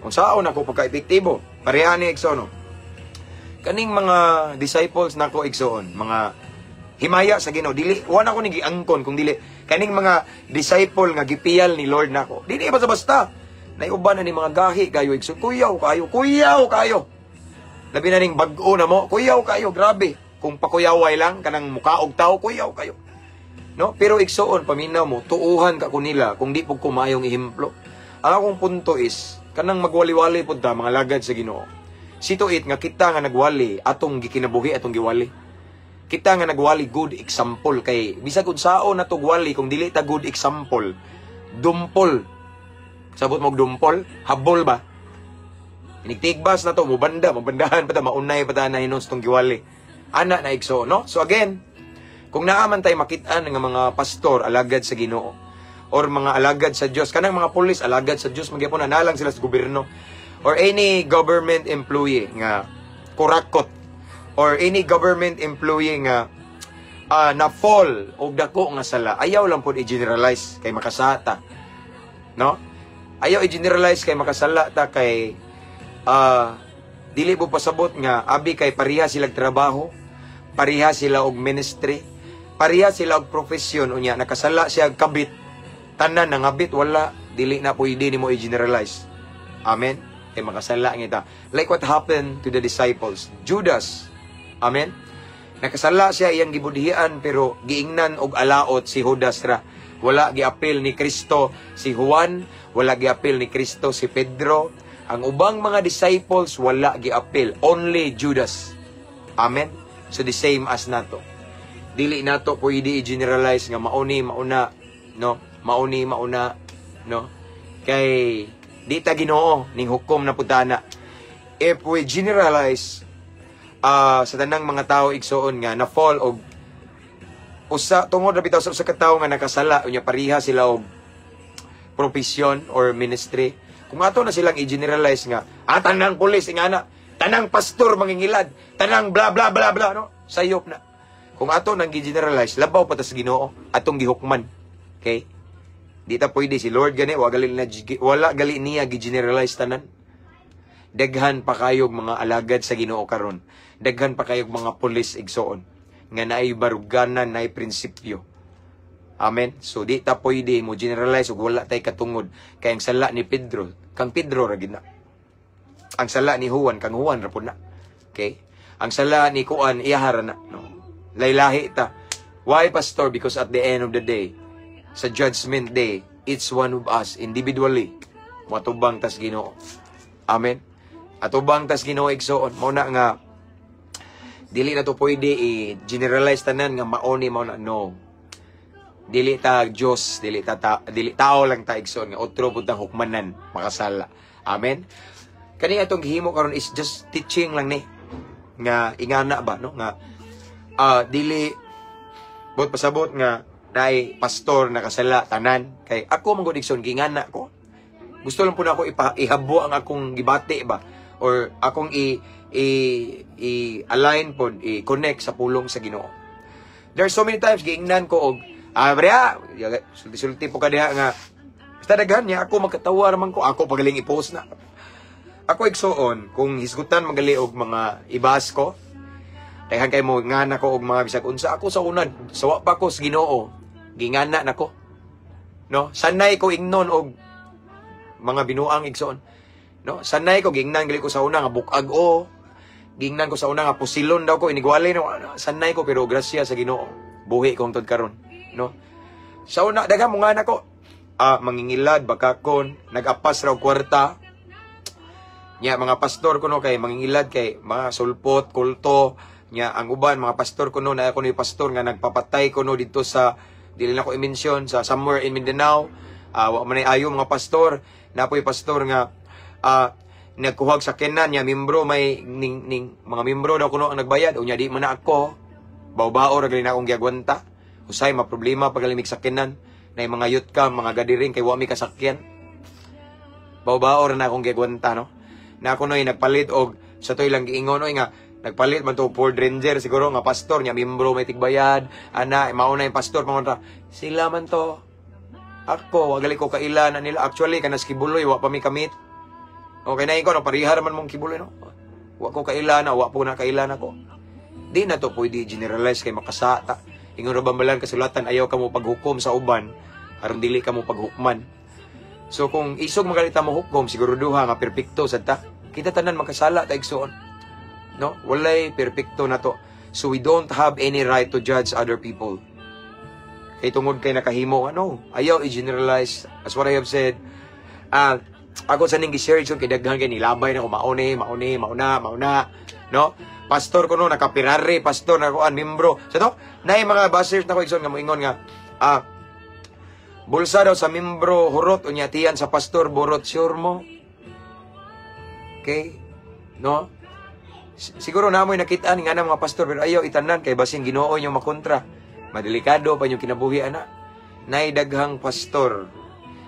Unsaon ako pagka-epektibo? Pareha ni, igsoon, no? Kaning mga disciples nako, igsoon, mga himaya sa Ginoo, dili wala ko ni giangkon kung dili kaning mga disciple nga gipiyal ni Lord nako. Dili basta basta. Naiuban na ni mga gahi kayo, igsoon. Kuyaw kayo, kuyaw kayo. Labi na ning bag-o na mo, kuyaw kayo, grabe. Kung pakuyaway lang kanang mukaog tao, kuyaw kayo. No? Pero igsoon, paminaw mo, tuuhan ka kunila kung di pud ko maayong ehemplo. Ang akong punto is kanang magwali-wali pud ta, mga lagad sa Ginoo. Situit nga kita nga nagwali atong gikinabuhi atong giwali. Kita nga nagwali, good example, kay bisag unsaon na wali, kung dili ta good example, dumpol. Sabot mo og dumpol, habol ba? Inigtigbas na to, mubanda, mabandahan pa ta, maunay pa ta na hinos tong giwali. Ana na, igsoon, no? So again, kung naaman tayo makitaan nga mga pastor, alagad sa Ginoo, or mga alagad sa Dios, kanang mga pulis, alagad sa Dios, magyapon na nalang sila sa gobyerno, or any government employee nga kurakot, or any government employee nga na fall og dako nga sala, ayaw lang pod i-generalize kay makasata. No? Ayaw i-generalize kay makasala ta, kay dili mo pasabot nga abi kay pareha sila trabaho, pareha sila og ministry, pareha sila og profesyon, unya nakasala siya og kabit, tanan nangabit, wala, dili na pwede nimo i-generalize. Amen. Kay makasala nga ta. Like what happened to the disciples. Judas. Amen. Nakasala siya, iyang gibudhian, pero giingnan og alaot si Judas ra. Wala giapil ni Kristo si Juan, wala giapil ni Kristo si Pedro. Ang ubang mga disciples wala giapil, only Judas. Amen. So the same as nato. Dili nato pwede i-generalize nga mauni mauna, no? Mauni mauna, no? Kay di ta Ginoo ning hukom na putana. If we generalize sa tanang mga tao, igsoon, nga na fall og usa tungod ra bitaw sa usa ka tawo nga nakasala, unya pareha sila og profession or ministry, kung ato na silang i-generalize nga tanang pulis ingana, tanang pastor mangingilad, tanang bla bla bla bla, no, sayop na. Kung ato nang gi-generalize, labaw pa ta sa Ginoo atong gihukman. Okay, di ta pwede. Si Lord gani wala gali niya gi-generalize tanan. Daghan pa kayog mga alagad sa Ginoo karon, daghan pa kayog mga pulis, igsoon, nga naay baruganan, naay prinsipyo. Amen. So di ta pwede mo generalize ug wala tay katungod kay ang sala ni Pedro, kang Pedro ra gid na. Ang sala ni Juan, kang Juan ra pud na. Okay? Ang sala ni Kuan, iyaha ra na, no? Laylahi ta. Why, pastor? Because at the end of the day, sa Judgment Day, each one of us individually moatubang tas Ginoo. Amen. Atubang tas Ginoo, igsoon. Mao na nga dili na to pwede i-generalize tanan nga mao ni, mao na, no. Dili ta Dios, dili tao lang ta, igsoon, nga otro pud tang hukmanan makasala. Amen. Kani atong gihimo karon is just teaching lang ni nga ingana ba, no, nga dili bot pasabot nga naay pastor nakasala tanan, kay ako man gud, igsoon, gingana ko. Gusto lang po na ako ihabo ang akong gibati ba or akong i i i align pod, i-connect sa pulong sa Ginoo. There are so many times giingnan ko og brea, sulti-sulti po ka diha nga basta daghan niya ako magkatawa raman ko, ako pagaling i-post na. Ako, igsoon, kung hisgutan magali og mga ibas ko, daghan kay mo ngana ko og mga bisag unsa ako sa una, sawa pa ko sa Ginoo, gingana nako. No? Sanay ko ingnon og mga binuang, igsoon. No? Sanay ko gingnan gali ko sa una nga bukag o gingnan ko sa una nga pusilon daw ko inigwali, no. Sanay ko, pero grasya sa Ginoo. Buhi ko hangtod karon, no? Sa una daghan mo nga nako. Ah, mangingilad bakakon, nag-apas raw kwarta. Nya mga pastor kuno kay mangingilad kay mga sulpot, kulto, nya ang uban mga pastor kuno, na ako ni pastor nga nagpapatay kuno dito sa, dili na ko i-mention, sa somewhere in Mindanao. Wa man ay ayo mga pastor, napoy pastor nga nagkuhag sa kenan niya, membro may ning, ning mga membro daw kuno ang nagbayad, unya di man na ako bawbao ra gali na akong giagwanta. Usay maproblema pagalimig sa kenan na yung mga youth ka, mga gadiring kay wa mi kasakyan. Bawbao ra na akong giagwanta, no, na ako noy nagpalit og sa toy lang giingon oy nga nagpalit man to Ford Ranger siguro nga pastor niya, membro may tigbayad ana, mao na yung pastor pangontra sila man to. Ako wa gali ko kaila na nila. Actually, kanas Kibuloy wa pa mi kamit. Okay na ikaw, no, pareha man mong Kibuloy, no. Wa ko kaila na, wa po na kaila na ko. Di na to pwede generalize kay makasata. Ingon ra ba balang kasulatan, ayaw ka mo paghukom sa uban aron dili ka mo paghukman. So kung isog magalita mo hukom, siguro duha nga perpekto sad ta. Kita tanan makasala ta, igsoon. No? Walay perpekto na to. So we don't have any right to judge other people. Kay tungod kay nakahimo ano, ayaw i-generalize as what I have said. Ah, ako sa ning gi-share yun kay daghan kay nilabay na ko mauni, mauni, mauna, mauna, no? Pastor ko no nakapirare, pastor na kuan membro. So to, naay mga bashers na ko, igsoon, nga moingon nga bulsa daw sa membro hurot unya tiyan sa pastor burot, sure mo. Okay? No? Siguro namoy nakita nga na mga pastor, pero ayaw itanan kay basin Ginoo yung makontra. Madelikado pa yung kinabuhi ana. Nay daghang pastor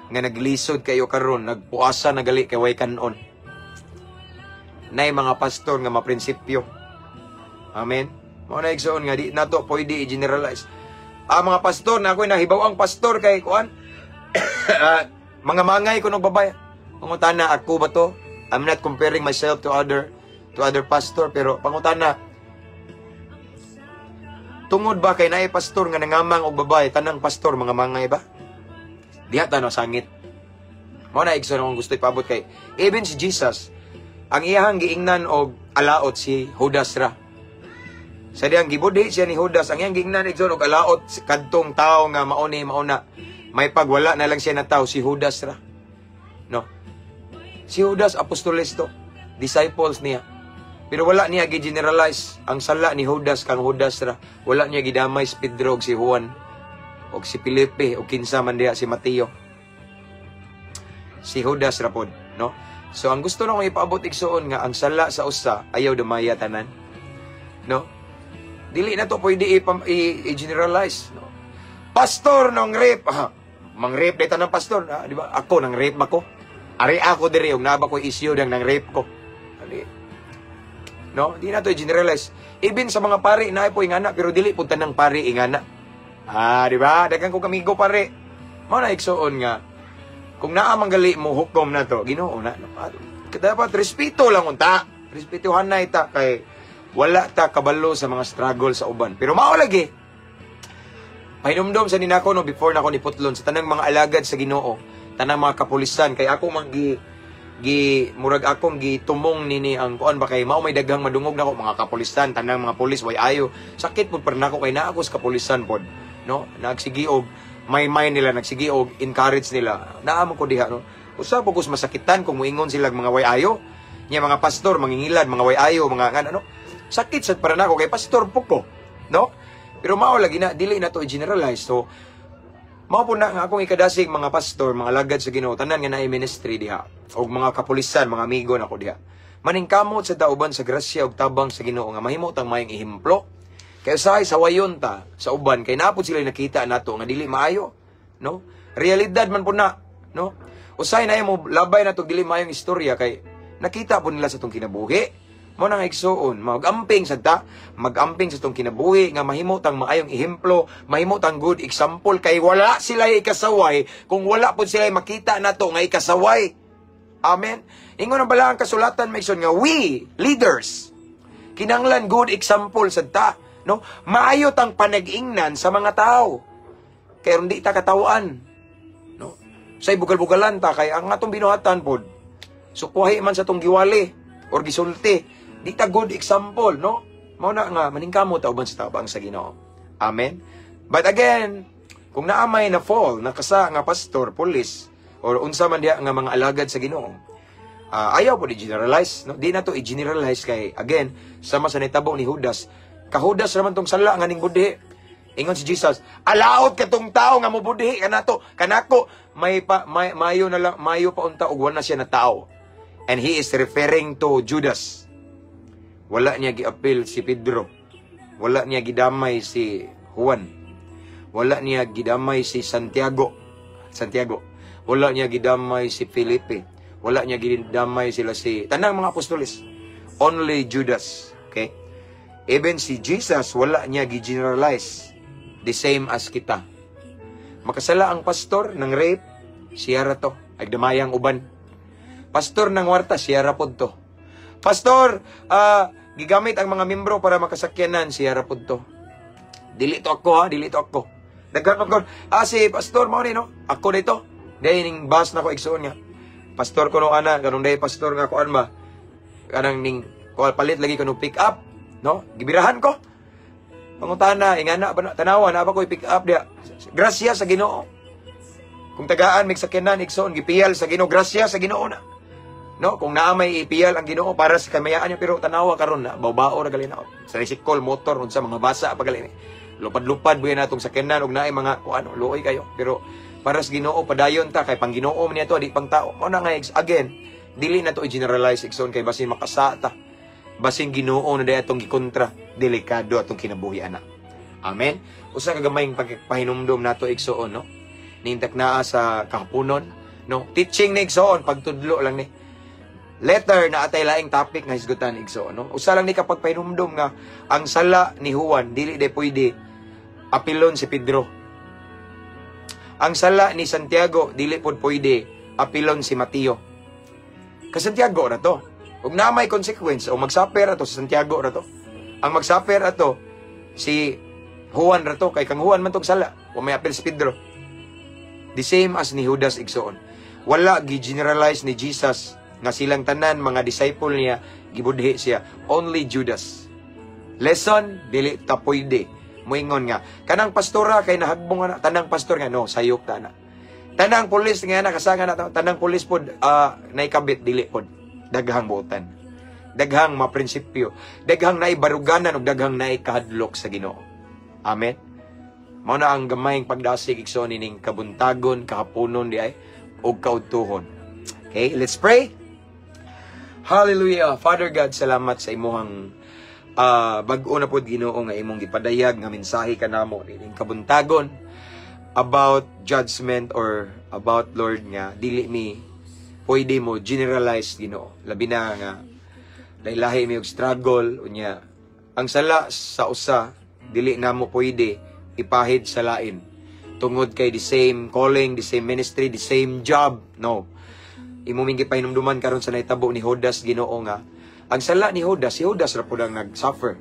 nga naglisod kayo karon, nagpuasa na gali kay way kanon. Nay mga pastor nga maprinsipyo. Amen. Mao na, igsoon, nga di nato pwede i-generalize. Ah, mga pastor na ako nahibaw ang pastor kay kuan mga mangay kuno babay. Pangutana, ako ba to? I'm not comparing myself to other pastor, pero pangutana, tungod ba kay naay pastor nga nangamang og babae, tanang pastor mga mangay ba? Diha ta no sangit. Mao na, igsoon, akong gusto ipabot kay even si Jesus, ang iyahang giingnan og alaot si Judas ra. Sa diyang gibudhi siya ni Judas, ang iyang giingnan, igsoon, og alaot si kadtong tao nga mauni mauna. May pagwala na lang siya na tao, si Judas ra. No. Si Judas, apostoles to, disciples niya. Pero wala niya gi-generalize ang sala ni Judas kang Judas ra. Wala niya gidamay si Pedro ug si Juan og si Felipe o kinsa man diha, si Mateo. Si Judas ra pod, no? So ang gusto na kong ipaabot, igsoon, nga ang sala sa usa ayaw damaya tanan. No? Dili na to pwede i-generalize, no? Pastor nang rape, mang rape dito ng pastor, di ba? Ako nang rape ba ko? Ari ako diri og naa ba ko issue dang nang rape ko. Ali. No? Di na to i-generalize. Even sa mga pari na po ingana, pero dili pud tanang pari ingana. Ah, di ba? Daghan ko kamigo pare. Mao na, igsoon, nga kung naa man gali mo hukom na to, Ginoo na. No? Ah, dapat respeto lang unta. Respetuhan na ita kay wala ta kabalo sa mga struggle sa uban. Pero mao lagi. Pahinumdom sa ninako, no, before nako ni putlon sa tanang mga alagad sa Ginoo, tanang mga kapulisan, kay ako mang gi gi murag akong gitumong nini ang kuan ba, kay mao may daghang madungog nako, mga kapulisan, tanang mga pulis way ayo. Sakit pud para nako kay naa ko sa kapulisan pod, no? Nagsigi og may may nila, nagsigi og encourage nila, naa mo ko diha, no? Usa po kus masakitan kung moingon sila mga way ayo nya, mga pastor mangingilad, mga way ayo, mga ngan ano. Sakit sad para nako kay pastor po ko, no? Pero mao lagi na, dili na to i-generalize. So mao po na nga akong ikadasig, mga pastor, mga alagad sa Ginoo, tanan nga naay ministry diha, ug mga kapulisan, mga amigo nako diha. Maningkamot sa dauban sa grasya ug tabang sa Ginoo nga mahimo tang maayong ehemplo. Kay usahay sawayon ta sa uban kay naa pod sila nakita nato nga dili maayo, no? Realidad man po na, no? Usahay na mo labay na tog dili maayong istorya kay nakita po nila sa tong kinabuhi. Mo na nga, igsuon, mag-amping sad ta, mag-amping sa tong kinabuhi nga mahimo tang maayong ehemplo, mahimo tang good example kay wala sila ikasaway kung wala pud sila makita nato nga ikasaway. Amen. Ingon ang balaang kasulatan, may nga we leaders kinanglan good example sad ta, no? Maayo tang panag-ingnan sa mga tao. Kay di ta katawaan, no? Say bugal-bugalan ta kay ang atong binuhatan pod sukwahi man sa tong giwali or gisulti. Di ta good example, no? Mao na nga maningkamot ta uban sa tabang sa Ginoo. Amen. But again, kung naa may na fall, nakasa nga pastor, police, or unsa man diha nga mga alagad sa Ginoo, ayaw po i-generalize, no? Di na to i-generalize kay again, sama sa nitabo ni Judas, kahudas raman tong sala nga ning budhi. Ingon si Jesus, "Alaot katong tao nga mobudhi kanato, kanako, may pa may mayo na lang, mayo pa unta og wala siya na tao." And he is referring to Judas. Wala niya giapil si Pedro. Wala niya gidamay si Juan. Wala niya gidamay si Santiago. Santiago. Wala niya gidamay si Felipe. Wala niya gidamay sila si tanang mga apostoles. Only Judas. Okay? Even si Jesus, wala niya gi-generalize. The same as kita. Makasala ang pastor ng rape, siya ra to. Ay damayang uban. Pastor ng warta, siya ra pod to. Pastor, gigamit ang mga membro para makasakyanan, siya ra pod to. Dili to ako ha, dili to ako. Daghan ko, si pastor mao ni, no. Ako dito. Dahil ning bus na ko, igsuon nga. Pastor ko no ana, kanong dahil pastor nga kuan ba. Kanang ning kuan palit lagi kuno pick up, no? Gibirahan ko. Pangutana, ingana ba na, tanawa na ba ko i-pick up diya. Grasya sa Ginoo. Kung tagaan mig sakyanan, igsoon, gipiyal sa Ginoo, grasya sa Ginoo na. No, kung naa may ipiyal ang Ginoo para sa kamayaan niya, pero tanawa karon na bawbao ra gali na. Sa tricycle, motor, unsa mga basa pa gali ni. Lupad-lupad buhi natong sakyanan og naay mga kung ano, luoy kayo. Pero para sa Ginoo padayon ta kay pang Ginoo man niya to, di pang tao. Mao na nga again, dili na to i-generalize, igsoon, kay basin makasa ta. Basin Ginoo na day atong gikontra, delikado atong kinabuhi ana. Amen. Usa ka gamayng pagpahinumdom nato, igsoon, no? Nintak naa sa kahaponon, no? Teaching ni, igsoon, pagtudlo lang ni. Letter na atay laing topic nga hisgutan, igsoon, no? Usa lang ni kapag pahinumdom nga ang sala ni Juan dili day pwede apilon si Pedro. Ang sala ni Santiago dili pod pwede apilon si Mateo. Ka Santiago ra to. Ug na may consequence o magsuffer ato sa Santiago ra to. Ang magsuffer ato si Juan ra to kay kang Juan man tog sala, wa may apil si Pedro. The same as ni Judas, igsoon. Wala gi-generalize ni Jesus nga silang tanan mga disciple niya gibudhi siya. Only Judas. Lesson, dili ta pwede moingon nga kanang pastora kay nahagbong nga na, tanang pastor nga, no, sayop ta na. Tanang pulis nga nakasanga na, tanang pulis pod naikabit, dili pod. Daghang buotan. Daghang maprinsipyo, daghang naibaruganan ug daghang naikahadlok sa Ginoo. Amen. Mao na ang gamayng pagdasig, igsoon, ining kabuntagon, kahaponon di ay ug kaudtuhon. Okay, let's pray. Hallelujah. Father God, salamat sa imuhang bag-o na pod, Ginoo, nga imong gipadayag nga mensahe kanamo ining kabuntagon about judgment or about, Lord, nga dili mi pwede mo generalize, Ginoo, labi na nga lahi mi og struggle. Unya ang sala sa usa dili namo pwede ipahid sa lain tungod kay the same calling, the same ministry, the same job, no? Imo ming gipahinumduman karon sa nahitabo ni Judas, Ginoo, nga ang sala ni Judas, si Judas ra pud ang nag-suffer.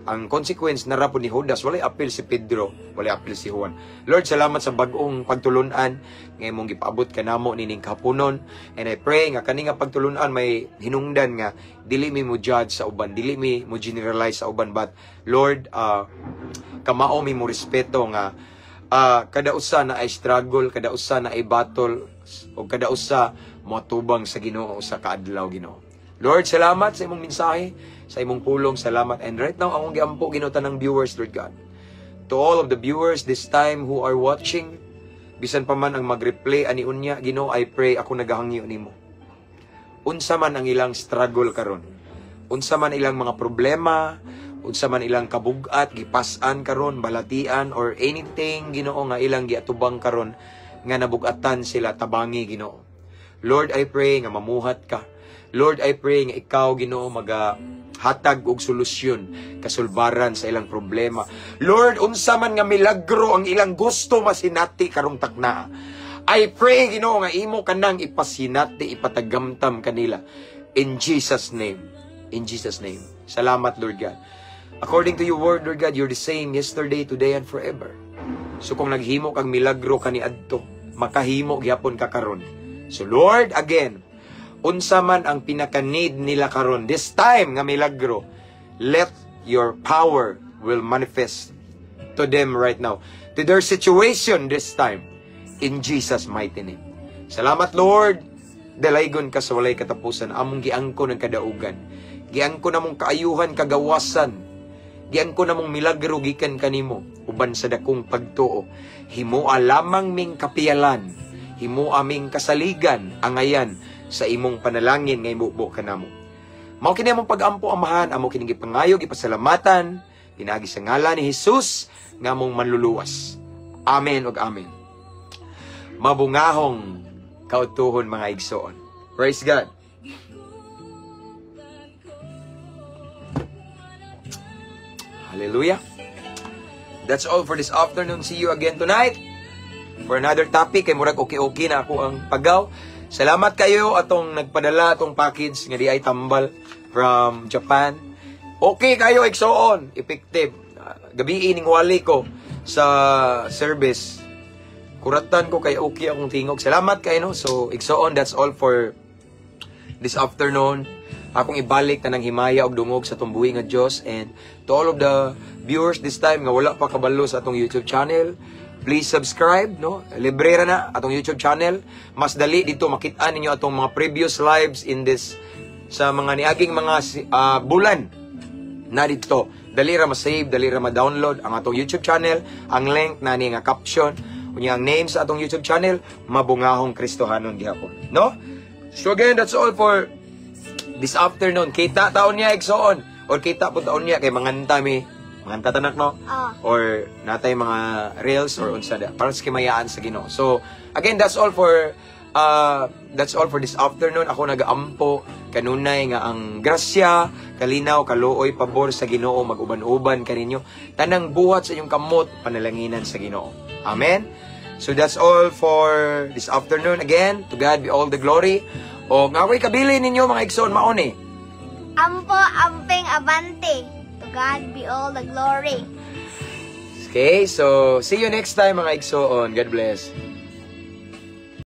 Ang consequence na rapod ni Judas, walay apil si Pedro, walay apil si Juan. Lord, salamat sa bag-ong pagtulunan nga imong gipaabot kanamo nining kahaponon. And I pray nga kani nga pagtulunan may hinungdan nga dili mi mo judge sa uban, dili mi mo generalize sa uban, but Lord, kamao mi mo respeto nga kada usa na ay struggle, kada usa na ay battle, o kada usa moatubang sa Ginoo sa kaadlaw, Ginoo. Lord, salamat sa imong mensahe, sa imong pulong, salamat. And right now, akong giampo, Ginoo, tanang viewers, Lord God. To all of the viewers this time who are watching, bisan pa man ang mag-replay ani unya, Ginoo, I pray, ako nagahangyo nimo. Unsa man ang ilang struggle karon. Unsa man ilang mga problema, unsa man ilang kabugat, gipas-an karon, balatian or anything, Ginoo, nga ilang giatubang karon nga nabugatan sila, tabangi, Ginoo. Lord, I pray nga mamuhat ka. Lord, I pray nga ikaw, Ginoo, maga hatag og solusyon, kasulbaran sa ilang problema. Lord, unsa man nga milagro ang ilang gusto masinati karong takna, I pray, Ginoo, nga imo kanang ipasinati, ipatagamtam kanila. In Jesus' name. In Jesus' name. Salamat, Lord God. According to your word, Lord God, you're the same yesterday, today, and forever. So kung naghimo kang milagro kaniadto, makahimo gyapon ka karon. So Lord, again, unsa man ang pinaka-need nila karon this time nga milagro, let your power will manifest to them right now, to their situation this time, in Jesus' mighty name. Salamat, Lord. Dalaygon ka sa walay katapusan. Among giangkon ang kadaugan. Giangkon namong kaayuhan, kagawasan. Giangkon namong milagro gikan kanimo uban sa dakong pagtuo. Himoa lamang ming kapiyalan. Himoa ming kasaligan, angayan sa imong panalangin nga imubo kanamo. Mao kini among pag-ampo, Amahan, amo kini gipangayo, gipasalamatan, pinaagi sa ngalan ni Jesus nga among manluluwas. Amen ug amen. Mabungahong kautuhon, mga igsoon. Praise God. Hallelujah. That's all for this afternoon. See you again tonight for another topic. Kay murag okay-okay na ako ang pagaw. Salamat kayo atong nagpadala atong package nga di ay tambal from Japan. Okay kayo, igsoon, effective. Gabi ning wali ko sa service. Kuratan ko kay okay akong tingog. Salamat kayo, no. So igsoon, that's all for this afternoon. Akong ibalik tanang himaya og dungog sa tumbuhi nga Dios, and to all of the viewers this time nga wala pa kabalo sa atong YouTube channel, please subscribe, no? Libre ra na atong YouTube channel. Mas dali dito makita ninyo atong mga previous lives in this sa mga niaging mga bulan na dito. Dali ra ma-save, dali ra ma-download ang atong YouTube channel, ang link na ni nga caption, unya ang name sa atong YouTube channel, Mabungahong Kristohanon gihapon, no? So again, that's all for this afternoon. Kita taon niya, igsoon, or kita po taon niya kay manganta mi. Manganta tanak, no? Ah. Or natay mga reels or unsa da para sa kimayaan sa Ginoo. So again, that's all for this afternoon. Ako nagaampo kanunay nga ang grasya, kalinaw, kaluoy, pabor sa Ginoo maguban-uban kaninyo. Tanang buhat sa inyong kamot panalanginan sa Ginoo. Amen. So that's all for this afternoon. Again, to God be all the glory. O nga ako'y kabili ninyo, mga igsoon, maon eh. Ampo, amping, abante. To God be all the glory. Okay, so see you next time, mga igsoon. God bless.